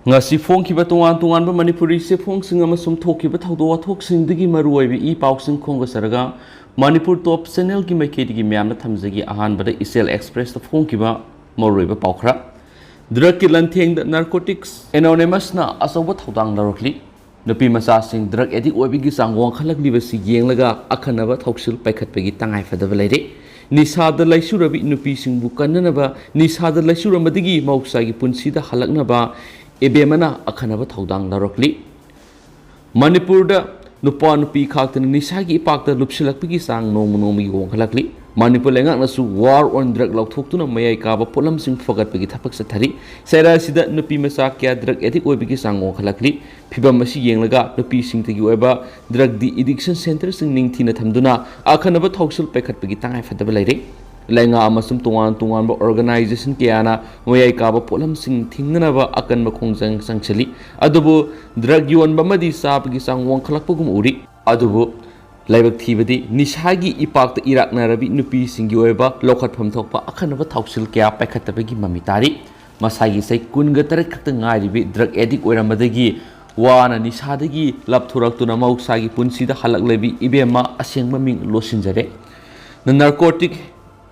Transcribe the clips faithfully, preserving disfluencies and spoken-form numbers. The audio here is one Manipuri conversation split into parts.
ꯉꯁꯤ ꯐꯣꯡꯈꯤꯕ ꯇꯣꯉꯥꯟ ꯇꯣꯉꯥꯟꯕ ꯃꯅꯤꯄꯨꯔꯤ ꯆꯦꯐꯣꯡꯁꯤꯡ ꯑꯃꯁꯨꯡ ꯊꯣꯛꯈꯤꯕ ꯊꯧꯗꯣꯛ ꯋꯥꯊꯣꯛꯁꯤꯡꯗꯒꯤ ꯃꯔꯨꯑꯣꯏꯕ ꯏ ꯄꯥꯎꯁꯤꯡ ꯈꯣꯝꯒꯠꯆꯔꯒ ꯃꯅꯤꯄꯨꯔ ꯇꯣꯞ ꯆꯦꯅꯦꯜꯒꯤ ꯃꯥꯏꯀꯩꯗꯒꯤ ꯃꯌꯥꯝꯅ ꯊꯝꯖꯒꯦ꯫ ꯑꯍꯥꯟꯕꯗ ꯏꯆꯦꯜ ꯑꯦꯛꯁꯄ꯭ꯔꯦꯁꯇ ꯐꯣꯡꯈꯤꯕ ꯃꯔꯨꯑꯣꯏꯕ ꯄꯥꯎ ꯈꯔ꯫ ꯗ꯭ꯔꯒꯀꯤ ꯂꯥꯟꯊꯦꯡꯗ ꯅꯥꯔꯀꯣꯇꯤꯛꯁ ꯑꯦꯅꯣꯅꯤꯃꯁꯅ ꯑꯆꯧꯕ ꯊꯧꯗꯥꯡ ꯂꯧꯔꯛꯂꯤ꯫ ꯅꯨꯄꯤ ꯃꯆꯥꯁꯤꯡ ꯗ꯭ꯔꯒ ꯑꯦꯗꯤꯛ ꯑꯣꯏꯕꯒꯤ ꯆꯥꯡ ꯋꯥꯡꯈꯠꯂꯛꯂꯤꯕꯁꯤ ꯌꯦꯡꯂꯒ ꯑꯈꯟꯅꯕ ꯊꯧꯁꯤꯜ ꯄꯥꯏꯈꯠꯄꯒꯤ ꯇꯉꯥꯏꯐꯗꯕ ꯂꯩꯔꯦ꯫ ꯅꯤꯁꯥꯗ ꯂꯩꯆꯨꯔꯕꯤ ꯅꯨꯄꯤꯁꯤꯡꯕꯨ ꯀꯟꯅꯅꯕ, ꯅꯤꯁꯥꯗ ꯂꯩꯆꯨꯔꯝꯕꯗꯒꯤ ꯃꯍꯧꯁꯥꯒꯤ ꯄꯨꯟꯁꯤꯗ ꯍꯜꯂꯛꯅꯕ ꯑꯦꯕꯦꯃꯅ ꯑꯈꯟꯅꯕ ꯊꯧꯗꯥꯡ ꯂꯧꯔꯛꯂꯤ꯫ ꯃꯅꯤꯄꯨꯔꯗ ꯅꯨꯄꯥ ꯅꯨꯄꯤ ꯈꯥꯛꯇꯅ ꯅꯤꯁꯥꯒꯤ ꯏꯄꯥꯛꯇ ꯂꯨꯞꯁꯤꯜꯂꯛꯄꯒꯤ ꯆꯥꯡ ꯅꯣꯡꯃ ꯅꯣꯡꯃꯒꯤ ꯋꯥꯡꯈꯠꯂꯛꯂꯤ꯫ ꯃꯅꯤꯄꯨꯔ ꯂꯩꯉꯥꯛꯅꯁꯨ War on Drug ꯂꯥꯎꯊꯣꯛꯇꯨꯅ ꯃꯌꯥꯏ ꯀꯥꯕ ꯄꯣꯠꯂꯝꯁꯤꯡ ꯐꯒꯠꯄꯒꯤ ꯊꯕꯛ ꯆꯠꯊꯔꯤ꯫ ꯆꯩꯔꯥꯁꯤꯗ ꯅꯨꯄꯤ ꯃꯆꯥ ꯀꯌꯥ ꯗ꯭ꯔꯒ ꯑꯦꯗꯤꯛ ꯑꯣꯏꯕꯒꯤ ꯆꯥꯡ ꯋꯥꯡꯈꯠꯂꯛꯂꯤ꯫ ꯐꯤꯚꯝ ꯑꯁꯤ ꯌꯦꯡꯂꯒ ꯅꯨꯄꯤꯁꯤꯡꯗꯒꯤ ꯑꯣꯏꯕ ꯗ꯭ꯔꯒ ꯗꯤ ꯑꯦꯗꯤꯛꯁꯟ ꯁꯦꯟꯇꯔꯁꯤꯡ ꯅꯤꯡꯊꯤꯅ ꯊꯝꯗꯨꯅ ꯑꯈꯟꯅꯕ ꯊꯧꯁꯤꯜ ꯄꯥꯏꯈꯠꯄꯒꯤ ꯇꯉꯥꯏꯐꯗꯕ ꯂꯩꯔꯦ꯫ ꯂꯩꯉꯥꯛ ꯑꯃꯁꯨꯡ ꯇꯣꯉꯥꯟ ꯇꯣꯉꯥꯟꯕ ꯑꯣꯔꯒꯅꯥꯏꯖꯦꯁꯟ ꯀꯌꯥꯅ ꯃꯌꯥꯏ ꯀꯥꯕ ꯄꯣꯠꯂꯝꯁꯤꯡ ꯊꯤꯡꯅꯅꯕ ꯑꯀꯟꯕ ꯈꯣꯡꯖꯪ ꯆꯪꯁꯤꯜꯂꯤ꯫ ꯑꯗꯨꯕꯨ ꯗ꯭ꯔꯒ ꯌꯣꯟꯕ ꯑꯃꯗꯤ ꯆꯥꯕꯒꯤ ꯆꯥꯡ ꯋꯥꯡꯈꯠꯂꯛꯄꯒꯨꯝ ꯎꯔꯤ꯫ ꯑꯗꯨꯕꯨ ꯂꯥꯏꯕꯛ ꯊꯤꯕꯗꯤ ꯅꯤꯁꯥꯒꯤ ꯏꯄꯥꯛꯇ ꯏꯔꯥꯛꯅꯔꯕꯤ ꯅꯨꯄꯤꯁꯤꯡꯒꯤ ꯑꯣꯏꯕ ꯂꯧꯈꯠꯐꯝ ꯊꯣꯛꯄ ꯑꯈꯟꯅꯕ ꯊꯧꯁꯤꯜ ꯀꯌꯥ ꯄꯥꯏꯈꯠꯇꯕꯒꯤ ꯃꯃꯤ ꯇꯥꯔꯤ꯫ ꯃꯁꯥꯒꯤ ꯆꯍꯤ ꯀꯨꯟꯒ ꯇꯔꯦꯠ ꯈꯛꯇ ꯉꯥꯏꯔꯤꯕꯤ ꯗ꯭ꯔꯒ ꯑꯦꯗꯤꯛ ꯑꯣꯏꯔꯝꯕꯗꯒꯤ ꯋꯥꯅ ꯅꯤꯁꯥꯗꯒꯤ ꯂꯥꯞꯊꯣꯔꯛꯇꯨꯅ ꯃꯍꯧꯁꯥꯒꯤ ꯄꯨꯟꯁꯤꯗ ꯍꯜꯂꯛꯂꯕꯤ ꯏꯕꯦꯝꯃ, ꯑꯁꯦꯡꯕ ꯃꯤꯡ ꯂꯣꯠꯁꯤꯟꯖꯔꯦ, ꯅ ꯅꯥꯔꯀꯣꯇꯤꯛ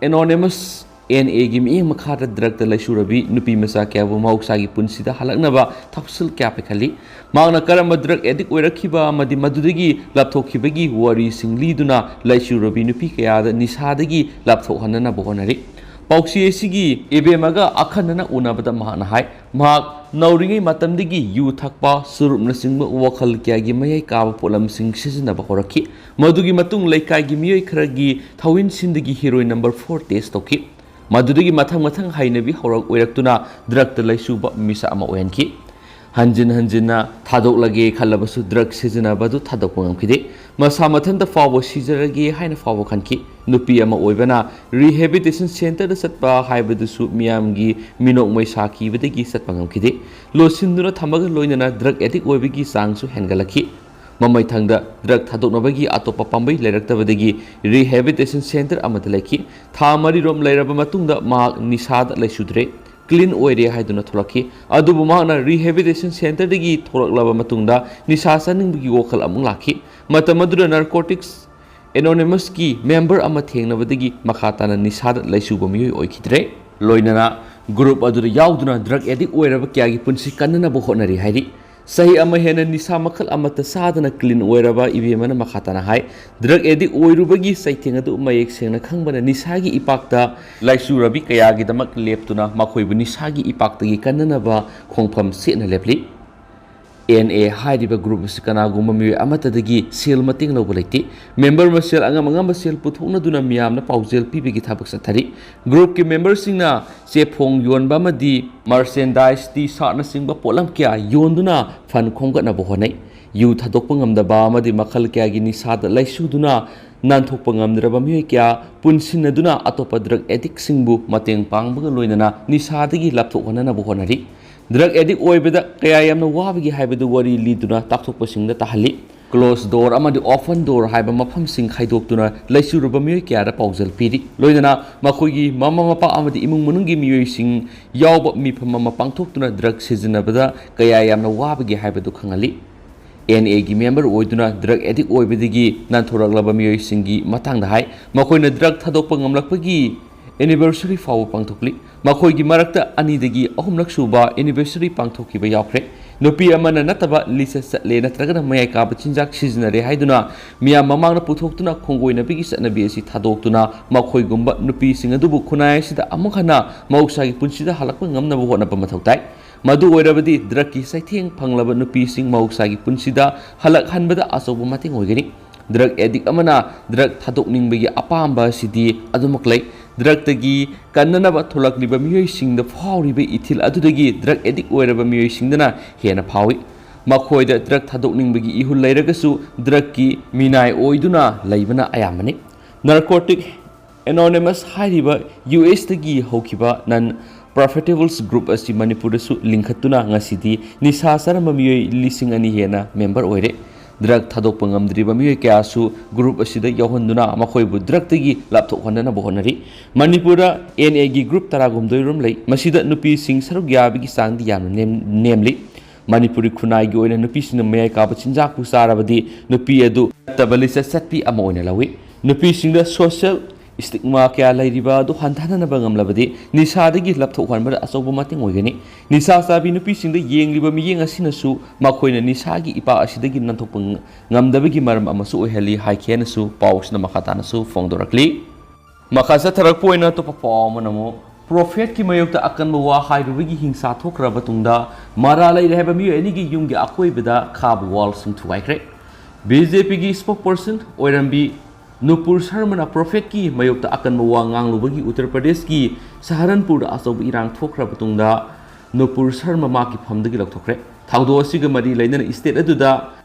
ꯑꯦꯅꯣꯅꯤꯃꯁ, ꯑꯦꯟ ꯑꯦꯒꯤ ꯃꯤꯠꯌꯦꯡ ꯃꯈꯥꯗ ꯗ꯭ꯔꯒꯇ ꯂꯩꯆꯨꯔꯕꯤ ꯅꯨꯄꯤ ꯃꯆꯥ ꯀꯌꯥꯕꯨ ꯃꯍꯧꯁꯥꯒꯤ ꯄꯨꯟꯁꯤꯗ ꯍꯜꯂꯛꯅꯕ ꯊꯧꯁꯤꯜ ꯀꯌꯥ ꯄꯥꯏꯈꯠꯂꯤ꯫ ꯃꯍꯥꯛꯅ ꯀꯔꯝꯕ ꯗ꯭ꯔꯒ ꯑꯦꯗꯤꯛ ꯑꯣꯏꯔꯛꯈꯤꯕ ꯑꯃꯗꯤ ꯃꯗꯨꯗꯒꯤ ꯂꯥꯞꯊꯣꯛꯈꯤꯕꯒꯤ ꯋꯥꯔꯤꯁꯤꯡ ꯂꯤꯗꯨꯅ ꯂꯩꯆꯨꯔꯕꯤ ꯅꯨꯄꯤ ꯀꯌꯥꯗ ꯅꯤꯁꯥꯗꯒꯤ ꯂꯥꯞꯊꯣꯛꯍꯟꯅꯅꯕ ꯍꯣꯠꯅꯔꯤ꯫ ꯄꯥꯎꯆꯦ ꯑꯁꯤꯒꯤ ꯑꯦꯕꯦꯃꯒ ꯑꯈꯟꯅꯅ ꯎꯅꯕꯗ ꯃꯍꯥꯛꯅ ꯍꯥꯏ, ꯃꯍꯥꯛ ꯅꯧꯔꯤꯉꯩ ꯃꯇꯝꯗꯒꯤ ꯌꯨ ꯊꯛꯄ, ꯆꯨꯔꯨꯞꯅꯆꯤꯡꯕ ꯋꯥꯈꯜ ꯀꯌꯥꯒꯤ ꯃꯌꯥꯏ ꯀꯥꯕ ꯄꯣꯠꯂꯝꯁꯤꯡ ꯁꯤꯖꯤꯟꯅꯕ ꯍꯧꯔꯛꯈꯤ꯫ ꯃꯗꯨꯒꯤ ꯃꯇꯨꯡ ꯂꯩꯀꯥꯏꯒꯤ ꯃꯤꯑꯣꯏ ꯈꯔꯒꯤ ꯊꯧꯏꯟꯁꯤꯟꯗꯒꯤ ꯍꯤꯔꯣꯏꯟ ꯅꯝꯕꯔ ꯐꯣꯔ ꯇꯦꯁ ꯇꯧꯈꯤ꯫ ꯃꯗꯨꯗꯒꯤ ꯃꯊꯪ ꯃꯊꯪ ꯍꯩꯅꯕꯤ ꯍꯧꯔꯛ ꯑꯣꯏꯔꯛꯇꯨꯅ ꯗ꯭ꯔꯒꯇ ꯂꯩꯆꯨꯕ ꯃꯤꯁꯛ ꯑꯃ ꯑꯣꯏꯍꯟꯈꯤ꯫ ꯍꯟꯖꯤꯟ ꯍꯟꯖꯤꯟꯅ ꯊꯥꯗꯣꯛꯂꯒꯦ ꯈꯜꯂꯕꯁꯨ ꯗ꯭ꯔꯒ ꯁꯤꯖꯤꯟꯅꯕ ꯑꯗꯨ ꯊꯥꯗꯣꯛꯄ ꯉꯝꯈꯤꯗꯦ꯫ ꯃꯁꯥ ꯃꯊꯟꯇ ꯐꯥꯎꯕ ꯁꯤꯖꯔꯒꯦ ꯍꯥꯏꯅ ꯐꯥꯎꯕ ꯈꯟꯈꯤ꯫ ꯅꯨꯄꯤ ꯑꯃ ꯑꯣꯏꯕꯅ ꯔꯤꯍꯦꯕꯤꯂꯤꯇꯦꯁꯟ ꯁꯦꯟꯇꯔꯗ ꯆꯠꯄ ꯍꯥꯏꯕꯗꯨꯁꯨ ꯃꯤꯌꯥꯝꯒꯤ ꯃꯤꯅꯣꯛ ꯃꯩꯁꯥ ꯀꯤꯕꯗꯒꯤ ꯆꯠꯄ ꯉꯝꯈꯤꯗꯦ꯫ ꯂꯣꯠꯁꯤꯟꯗꯨꯅ ꯊꯝꯕꯒ ꯂꯣꯏꯅꯅ ꯗ꯭ꯔꯒ ꯑꯦꯗꯤꯛ ꯑꯣꯏꯕꯒꯤ ꯆꯥꯡꯁꯨ ꯍꯦꯟꯒꯠꯂꯛꯈꯤ꯫ ꯃꯃꯩꯊꯪꯗ ꯗ꯭ꯔꯒ ꯊꯥꯗꯣꯛꯅꯕꯒꯤ ꯑꯇꯣꯞꯄ ꯄꯥꯝꯕꯩ ꯂꯩꯔꯛꯇꯕꯗꯒꯤ ꯔꯤꯍꯦꯕꯤꯂꯤꯇꯦꯁꯟ ꯁꯦꯟꯇꯔ ꯑꯃꯗ ꯂꯩꯈꯤ꯫ ꯊꯥ ꯃꯔꯤꯔꯣꯝ ꯂꯩꯔꯕ ꯃꯇꯨꯡꯗ ꯃꯍꯥꯛ ꯅꯤꯁꯥꯗ ꯂꯩꯆꯨꯗ꯭ꯔꯦ꯫ ꯀ꯭ꯂꯤꯟ ꯑꯣꯏꯔꯦ ꯍꯥꯏꯗꯨꯅ ꯊꯣꯛꯂꯛꯈꯤ꯫ ꯑꯗꯨꯕꯨ ꯃꯍꯥꯛꯅ ꯔꯤꯍꯦꯕꯤꯂꯤꯇꯦꯁꯟ ꯁꯦꯟꯇꯔꯗꯒꯤ ꯊꯣꯛꯂꯛꯂꯕ ꯃꯇꯨꯡꯗ ꯅꯤꯁꯥ ꯆꯥꯅꯤꯡꯕꯒꯤ ꯋꯥꯈꯜ ꯑꯃꯨꯛ ꯂꯥꯛꯈꯤ꯫ ꯃꯇꯝ ꯑꯗꯨꯗ ꯅꯥꯔꯀꯣꯇꯤꯛꯁ ꯑꯦꯅꯣꯅꯤꯃꯁꯀꯤ ꯃꯦꯝꯕꯔ ꯑꯃ ꯊꯦꯡꯅꯕꯗꯒꯤ ꯃꯈꯥ ꯇꯥꯅ ꯅꯤꯁꯥꯗ ꯂꯩꯆꯨꯕ ꯃꯤꯑꯣꯏ ꯑꯣꯏꯈꯤꯗ꯭ꯔꯦ꯫ ꯂꯣꯏꯅꯅ ꯒ꯭ꯔꯨꯞ ꯑꯗꯨꯗ ꯌꯥꯎꯗꯨꯅ ꯗ꯭ꯔꯒ ꯑꯦꯗꯤꯛ ꯑꯣꯏꯔꯕ ꯀꯌꯥꯒꯤ ꯄꯨꯟꯁꯤ ꯀꯟꯅꯅꯕ ꯍꯣꯠꯅꯔꯤ ꯍꯥꯏꯔꯤ꯫ ꯆꯍꯤ ꯑꯃ ꯍꯦꯟꯅ ꯅꯤꯁꯥ ꯃꯈꯜ ꯑꯃꯠꯇ ꯆꯥꯗꯅ ꯀ꯭ꯂꯤꯟ ꯑꯣꯏꯔꯕ ꯏꯕꯦꯝꯃꯅ ꯃꯈꯥ ꯇꯥꯅ ꯍꯥꯏ, ꯗ꯭ꯔꯒ ꯑꯦꯗꯤꯛ ꯑꯣꯏꯔꯨꯕꯒꯤ ꯆꯩꯊꯦꯡ ꯑꯗꯨ ꯃꯌꯦꯛ ꯁꯦꯡꯅ ꯈꯪꯕꯅ ꯅꯤꯁꯥꯒꯤ ꯏꯄꯥꯛꯇ ꯂꯥꯏꯆꯨꯔꯕꯤ ꯀꯌꯥꯒꯤꯗꯃꯛ ꯂꯦꯞꯇꯨꯅ ꯃꯈꯣꯏꯕꯨ ꯅꯤꯁꯥꯒꯤ ꯏꯄꯥꯛꯇꯒꯤ ꯀꯟꯅꯅꯕ ꯈꯣꯡꯐꯝ ꯆꯦꯠꯅ ꯂꯦꯞꯂꯤ꯫ ꯑꯦꯟ ꯑꯦ ꯍꯥꯏꯔꯤꯕ ꯒ꯭ꯔꯨꯞ ꯑꯁꯤ ꯀꯅꯥꯒꯨꯝꯕ ꯃꯤꯑꯣꯏ ꯑꯃꯠꯇꯗꯒꯤ ꯁꯦꯜ ꯃꯇꯦꯡ ꯂꯧꯕ ꯂꯩꯇꯦ꯫ ꯃꯦꯝꯕꯔ ꯃꯁꯦꯜ ꯑꯉꯝ ꯑꯉꯝꯕ ꯁꯦꯜ ꯄꯨꯊꯣꯛꯅꯗꯨꯅ ꯃꯤꯌꯥꯝꯅ ꯄꯥꯎꯖꯦꯜ ꯄꯤꯕꯒꯤ ꯊꯕꯛ ꯆꯠꯊꯔꯤ꯫ ꯒ꯭ꯔꯨꯞꯀꯤ ꯃꯦꯝꯕꯔꯁꯤꯡꯅ ꯆꯦꯐꯣꯡ ꯌꯣꯟꯕ ꯑꯃꯗꯤ ꯃꯔꯆꯦꯟꯗꯥꯏꯁ, ꯇꯤ ꯁꯥꯔꯠꯅꯆꯤꯡꯕ ꯄꯣꯠꯂꯝ ꯀꯌꯥ ꯌꯣꯟꯗꯨꯅ ꯐꯟ ꯈꯣꯝꯒꯠꯅꯕ ꯍꯣꯠꯅꯩ꯫ ꯌꯨ ꯊꯥꯗꯣꯛꯄ ꯉꯝꯗꯕ ꯑꯃꯗꯤ ꯃꯈꯜ ꯀꯌꯥꯒꯤ ꯅꯤꯁꯥꯗ ꯂꯩꯁꯨꯗꯨꯅ ꯅꯥꯟꯊꯣꯛꯄ ꯉꯝꯗ꯭ꯔꯕ ꯃꯤꯑꯣꯏ ꯀꯌꯥ ꯄꯨꯟꯁꯤꯟꯅꯗꯨꯅ ꯑꯇꯣꯞꯄ ꯗ꯭ꯔꯒ ꯑꯦꯗꯤꯛꯁꯤꯡꯕꯨ ꯃꯇꯦꯡ ꯄꯥꯡꯕꯒ ꯂꯣꯏꯅꯅ ꯅꯤꯁꯥꯗꯒꯤ ꯂꯥꯞꯊꯣꯛꯍꯟꯅꯕ ꯍꯣꯠꯅꯔꯤ꯫ ꯗ꯭ꯔꯒ ꯑꯦꯗꯤꯛ ꯑꯣꯏꯕꯗ ꯀꯌꯥ ꯌꯥꯝꯅ ꯋꯥꯕꯒꯦ ꯍꯥꯏꯕꯗꯨ ꯋꯥꯔꯤ ꯂꯤꯗꯨꯅ ꯇꯥꯛꯊꯣꯛꯄꯁꯤꯡꯗ ꯇꯥꯍꯜꯂꯤ꯫ ꯀ꯭ꯂꯣꯖ ꯗꯣꯔ ꯑꯃꯗꯤ ꯑꯣꯄꯟ ꯗꯣꯔ ꯍꯥꯏꯕ ꯃꯐꯝꯁꯤꯡ ꯈꯥꯏꯗꯣꯛꯇꯨꯅ ꯂꯩꯆꯨꯔꯕ ꯃꯤꯑꯣꯏ ꯀꯌꯥꯗ ꯄꯥꯎꯖꯦꯜ ꯄꯤꯔꯤ꯫ ꯂꯣꯏꯅꯅ ꯃꯈꯣꯏꯒꯤ ꯃꯃꯥ ꯃꯄꯥ ꯑꯃꯗꯤ ꯏꯃꯨꯡ ꯃꯅꯨꯡꯒꯤ ꯃꯤꯑꯣꯏꯁꯤꯡ ꯌꯥꯎꯕ ꯃꯤꯐꯝ ꯑꯃ ꯄꯥꯡꯊꯣꯛꯇꯨꯅ ꯗ꯭ꯔꯒ ꯁꯤꯖꯤꯟꯅꯕꯗ ꯀꯌꯥ ꯌꯥꯝꯅ ꯋꯥꯕꯒꯦ ꯍꯥꯏꯕꯗꯨ ꯈꯪꯍꯜꯂꯤ꯫ ꯑꯦꯟ ꯑꯦꯒꯤ ꯃꯦꯝꯕꯔ ꯑꯣꯏꯗꯨꯅ ꯗ꯭ꯔꯒ ꯑꯦꯗꯤꯛ ꯑꯣꯏꯕꯗꯒꯤ ꯅꯥꯟꯊꯣꯔꯛꯂꯕ ꯃꯤꯑꯣꯏꯁꯤꯡꯒꯤ ꯃꯇꯥꯡꯗ ꯍꯥꯏ, ꯃꯈꯣꯏꯅ ꯗ꯭ꯔꯒ ꯊꯥꯗꯣꯛꯄ ꯉꯝꯂꯛꯄꯒꯤ ꯑꯦꯅꯤꯚꯔꯁꯔꯤ ꯐꯥꯎꯕ ꯄꯥꯡꯊꯣꯛꯂꯤ꯫ ꯃꯈꯣꯏꯒꯤ ꯃꯔꯛꯇ ꯑꯅꯤꯗꯒꯤ ꯑꯍꯨꯝꯂꯛ ꯁꯨꯕ ꯑꯦꯅꯤꯚꯔꯁꯔꯤ ꯄꯥꯡꯊꯣꯛꯈꯤꯕ ꯌꯥꯎꯈ꯭ꯔꯦ꯫ ꯅꯨꯄꯤ ꯑꯃꯅ ꯅꯠꯇꯕ ꯂꯤꯆꯠ ꯆꯠꯂꯦ ꯅꯠꯇ꯭ꯔꯒꯅ ꯃꯌꯥꯏ ꯀꯥꯕ ꯆꯤꯟꯖꯥꯛ ꯁꯤꯖꯤꯟꯅꯔꯦ ꯍꯥꯏꯗꯨꯅ ꯃꯤꯌꯥꯝ ꯃꯃꯥꯡꯗ ꯄꯨꯊꯣꯛꯇꯨꯅ ꯈꯣꯡꯒꯣꯏꯅꯕꯒꯤ ꯆꯠꯅꯕꯤ ꯑꯁꯤ ꯊꯥꯗꯣꯛꯇꯨꯅ ꯃꯈꯣꯏꯒꯨꯝꯕ ꯅꯨꯄꯤꯁꯤꯡ ꯑꯗꯨꯕꯨ ꯈꯨꯟꯅꯥꯏ ꯑꯁꯤꯗ ꯑꯃꯨꯛ ꯍꯟꯅ ꯃꯍꯧꯁꯥꯒꯤ ꯄꯨꯟꯁꯤꯗ ꯍꯜꯂꯛꯄ ꯉꯝꯅꯕ ꯍꯣꯠꯅꯕ ꯃꯊꯧ ꯇꯥꯏ꯫ ꯃꯗꯨ ꯑꯣꯏꯔꯕꯗꯤ ꯗ꯭ꯔꯒꯀꯤ ꯆꯩꯊꯦꯡ ꯐꯪꯂꯕ ꯅꯨꯄꯤꯁꯤꯡ ꯃꯍꯧꯁꯥꯒꯤ ꯄꯨꯟꯁꯤꯗ ꯍꯜꯂꯛꯍꯟꯕꯗ ꯑꯆꯧꯕ ꯃꯇꯦꯡ ꯑꯣꯏꯒꯅꯤ꯫ ꯗ꯭ꯔꯒ ꯑꯦꯗꯤꯛ ꯑꯃꯅ ꯗ꯭ꯔꯒ ꯊꯥꯗꯣꯛꯅꯤꯡꯕꯒꯤ ꯑꯄꯥꯝꯕ ꯑꯁꯤꯗꯤ ꯑꯗꯨꯃꯛ ꯂꯩ꯫ ꯗ꯭ꯔꯒꯇꯒꯤ ꯀꯟꯅꯅꯕ ꯊꯣꯛꯂꯛꯂꯤꯕ ꯃꯤꯑꯣꯏꯁꯤꯡꯗ ꯐꯥꯎꯔꯤꯕ ꯏꯊꯤꯜ ꯑꯗꯨꯗꯒꯤ ꯗ꯭ꯔꯒ ꯑꯦꯗꯤꯛ ꯑꯣꯏꯔꯕ ꯃꯤꯑꯣꯏꯁꯤꯡꯗꯅ ꯍꯦꯟꯅ ꯐꯥꯎꯏ꯫ ꯃꯈꯣꯏꯗ ꯗ꯭ꯔꯒ ꯊꯥꯗꯣꯛꯅꯤꯡꯕꯒꯤ ꯏꯍꯨꯜ ꯂꯩꯔꯒꯁꯨ ꯗ꯭ꯔꯒꯀꯤ ꯃꯤꯅꯥꯏ ꯑꯣꯏꯗꯨꯅ ꯂꯩꯕꯅ ꯑꯌꯥꯝꯕꯅꯤ꯫ ꯅꯥꯔꯀꯣꯇꯤꯛ ꯑꯦꯅꯣꯅꯤꯃꯁ ꯍꯥꯏꯔꯤꯕ ꯌꯨ ꯑꯦꯁꯇꯒꯤ ꯍꯧꯈꯤꯕ ꯅꯟ ꯄ꯭ꯔꯣꯐꯤꯇꯦꯕꯜꯁ ꯒ꯭ꯔꯨꯞ ꯑꯁꯤ ꯃꯅꯤꯄꯨꯔꯗꯁꯨ ꯂꯤꯡꯈꯠꯇꯨꯅ ꯉꯁꯤꯗꯤ ꯅꯤꯁꯥ ꯆꯥꯔꯝꯕ ꯃꯤꯑꯣꯏ ꯂꯤꯁꯤꯡ ꯑꯅꯤ ꯍꯦꯟꯅ ꯃꯦꯝꯕꯔ ꯑꯣꯏꯔꯦ꯫ ꯗ꯭ꯔꯒ ꯊꯥꯗꯣꯛꯄ ꯉꯝꯗ꯭ꯔꯤꯕ ꯃꯤꯑꯣꯏ ꯀꯌꯥꯁꯨ ꯒ꯭ꯔꯨꯞ ꯑꯁꯤꯗ ꯌꯥꯎꯍꯟꯗꯨꯅ ꯃꯈꯣꯏꯕꯨ ꯗ꯭ꯔꯒꯇꯒꯤ ꯂꯥꯞꯊꯣꯛꯍꯟꯅꯅꯕ ꯍꯣꯠꯅꯔꯤ꯫ ꯃꯅꯤꯄꯨꯔꯗ ꯑꯦꯟ ꯑꯦꯒꯤ ꯒ꯭ꯔꯨꯞ ꯇꯔꯥꯒꯍꯨꯝꯗꯣꯏ ꯔꯣꯝ ꯂꯩ꯫ ꯃꯁꯤꯗ ꯅꯨꯄꯤꯁꯤꯡ ꯁꯔꯨꯛ ꯌꯥꯕꯒꯤ ꯆꯥꯡꯗꯤ ꯌꯥꯝꯅ ꯅꯦꯝ-, ꯅꯦꯝꯂꯤ꯫ ꯃꯅꯤꯄꯨꯔꯤ ꯈꯨꯟꯅꯥꯏꯒꯤ ꯑꯣꯏꯅ ꯅꯨꯄꯤꯁꯤꯡꯅ ꯃꯌꯥꯏ ꯀꯥꯕ ꯆꯤꯟꯖꯥꯛꯄꯨ ꯆꯥꯔꯕꯗꯤ ꯅꯨꯄꯤ ꯑꯗꯨ ꯐꯠꯇꯕ ꯂꯤꯆꯠ ꯆꯠꯄꯤ ꯑꯃ ꯑꯣꯏꯅ ꯂꯧꯏ꯫ ꯅꯨꯄꯤꯁꯤꯡꯗ ꯁꯣꯁꯤꯌꯦꯜ ꯁ꯭ꯇꯤꯒꯃꯥ ꯀꯌꯥ ꯂꯩꯔꯤꯕ ꯑꯗꯨ ꯍꯟꯊꯍꯟꯅꯕ ꯉꯝꯂꯕꯗꯤ ꯅꯤꯁꯥꯗꯒꯤ ꯂꯥꯞꯊꯣꯛꯍꯟꯕꯗ ꯑꯆꯧꯕ ꯃꯇꯦꯡ ꯑꯣꯏꯒꯅꯤ꯫ ꯅꯤꯁꯥ ꯆꯥꯕꯤ ꯅꯨꯄꯤꯁꯤꯡꯗ ꯌꯦꯡꯂꯤꯕ ꯃꯤꯠꯌꯦꯡ ꯑꯁꯤꯅꯁꯨ ꯃꯈꯣꯏꯅ ꯅꯤꯁꯥꯒꯤ ꯏꯄꯥꯛ ꯑꯁꯤꯗꯒꯤ ꯅꯥꯟꯊꯣꯛꯄ ꯉꯝꯗꯕꯒꯤ ꯃꯔꯝ ꯑꯃꯁꯨ ꯑꯣꯏꯍꯜꯂꯤ ꯍꯥꯏꯈꯤ ꯍꯥꯏꯅꯁꯨ ꯄꯥꯎꯁꯤꯅ ꯃꯈꯥ ꯇꯥꯅꯁꯨ ꯐꯣꯡꯗꯣꯔꯛꯂꯤ꯫ ꯃꯈꯥ ꯆꯠꯊꯔꯛꯄ ꯑꯣꯏꯅ ꯑꯇꯣꯞꯄ ꯄꯥꯎ ꯑꯃꯅ ꯑꯃꯨꯛ ꯄ꯭ꯔꯣꯐꯦꯠꯀꯤ ꯃꯥꯌꯣꯛꯇ ꯑꯀꯟꯕ ꯋꯥ ꯍꯥꯏꯔꯨꯕꯒꯤ ꯍꯤꯡꯁꯥ ꯊꯣꯛꯈ꯭ꯔꯕ ꯇꯨꯡꯗ ꯃꯔꯥ ꯂꯩꯔꯦ ꯍꯥꯏꯕ ꯃꯤꯑꯣꯏ ꯑꯅꯤꯒꯤ ꯌꯨꯝꯒꯤ ꯑꯀꯣꯏꯕꯗ ꯈꯥꯕ ꯋꯥꯜꯁꯤꯡ ꯊꯨꯒꯥꯏꯈ꯭ꯔꯦ꯫ ꯕꯤ ꯖꯦ ꯄꯤꯒꯤ ꯁ꯭ꯄꯣꯛꯄꯔꯁꯟ ꯑꯣꯏꯔꯝꯕꯤ ꯅꯨꯄꯨꯔ ꯁꯔꯃꯅ ꯄ꯭ꯔꯣꯐꯦꯠꯀꯤ ꯃꯥꯌꯣꯛꯇ ꯑꯀꯟꯕ ꯋꯥ ꯉꯥꯡꯂꯨꯕꯒꯤ ꯎꯠꯇꯔ ꯄ꯭ꯔꯗꯦꯁꯀꯤ ꯁꯍꯥꯔꯟꯄꯨꯔꯗ ꯑꯆꯧꯕ ꯏꯔꯥꯡ ꯊꯣꯛꯈ꯭ꯔꯕ ꯇꯨꯡꯗ ꯅꯨꯄꯨꯔ ꯁꯔꯃ ꯃꯍꯥꯛꯀꯤ ꯐꯝꯗꯒꯤ ꯂꯧꯊꯣꯛꯈ꯭ꯔꯦ꯫ ꯊꯧꯗꯣꯛ ꯑꯁꯤꯒ ꯃꯔꯤ ꯂꯩꯅꯅ ꯏꯁꯇꯦꯠ ꯑꯗꯨꯗ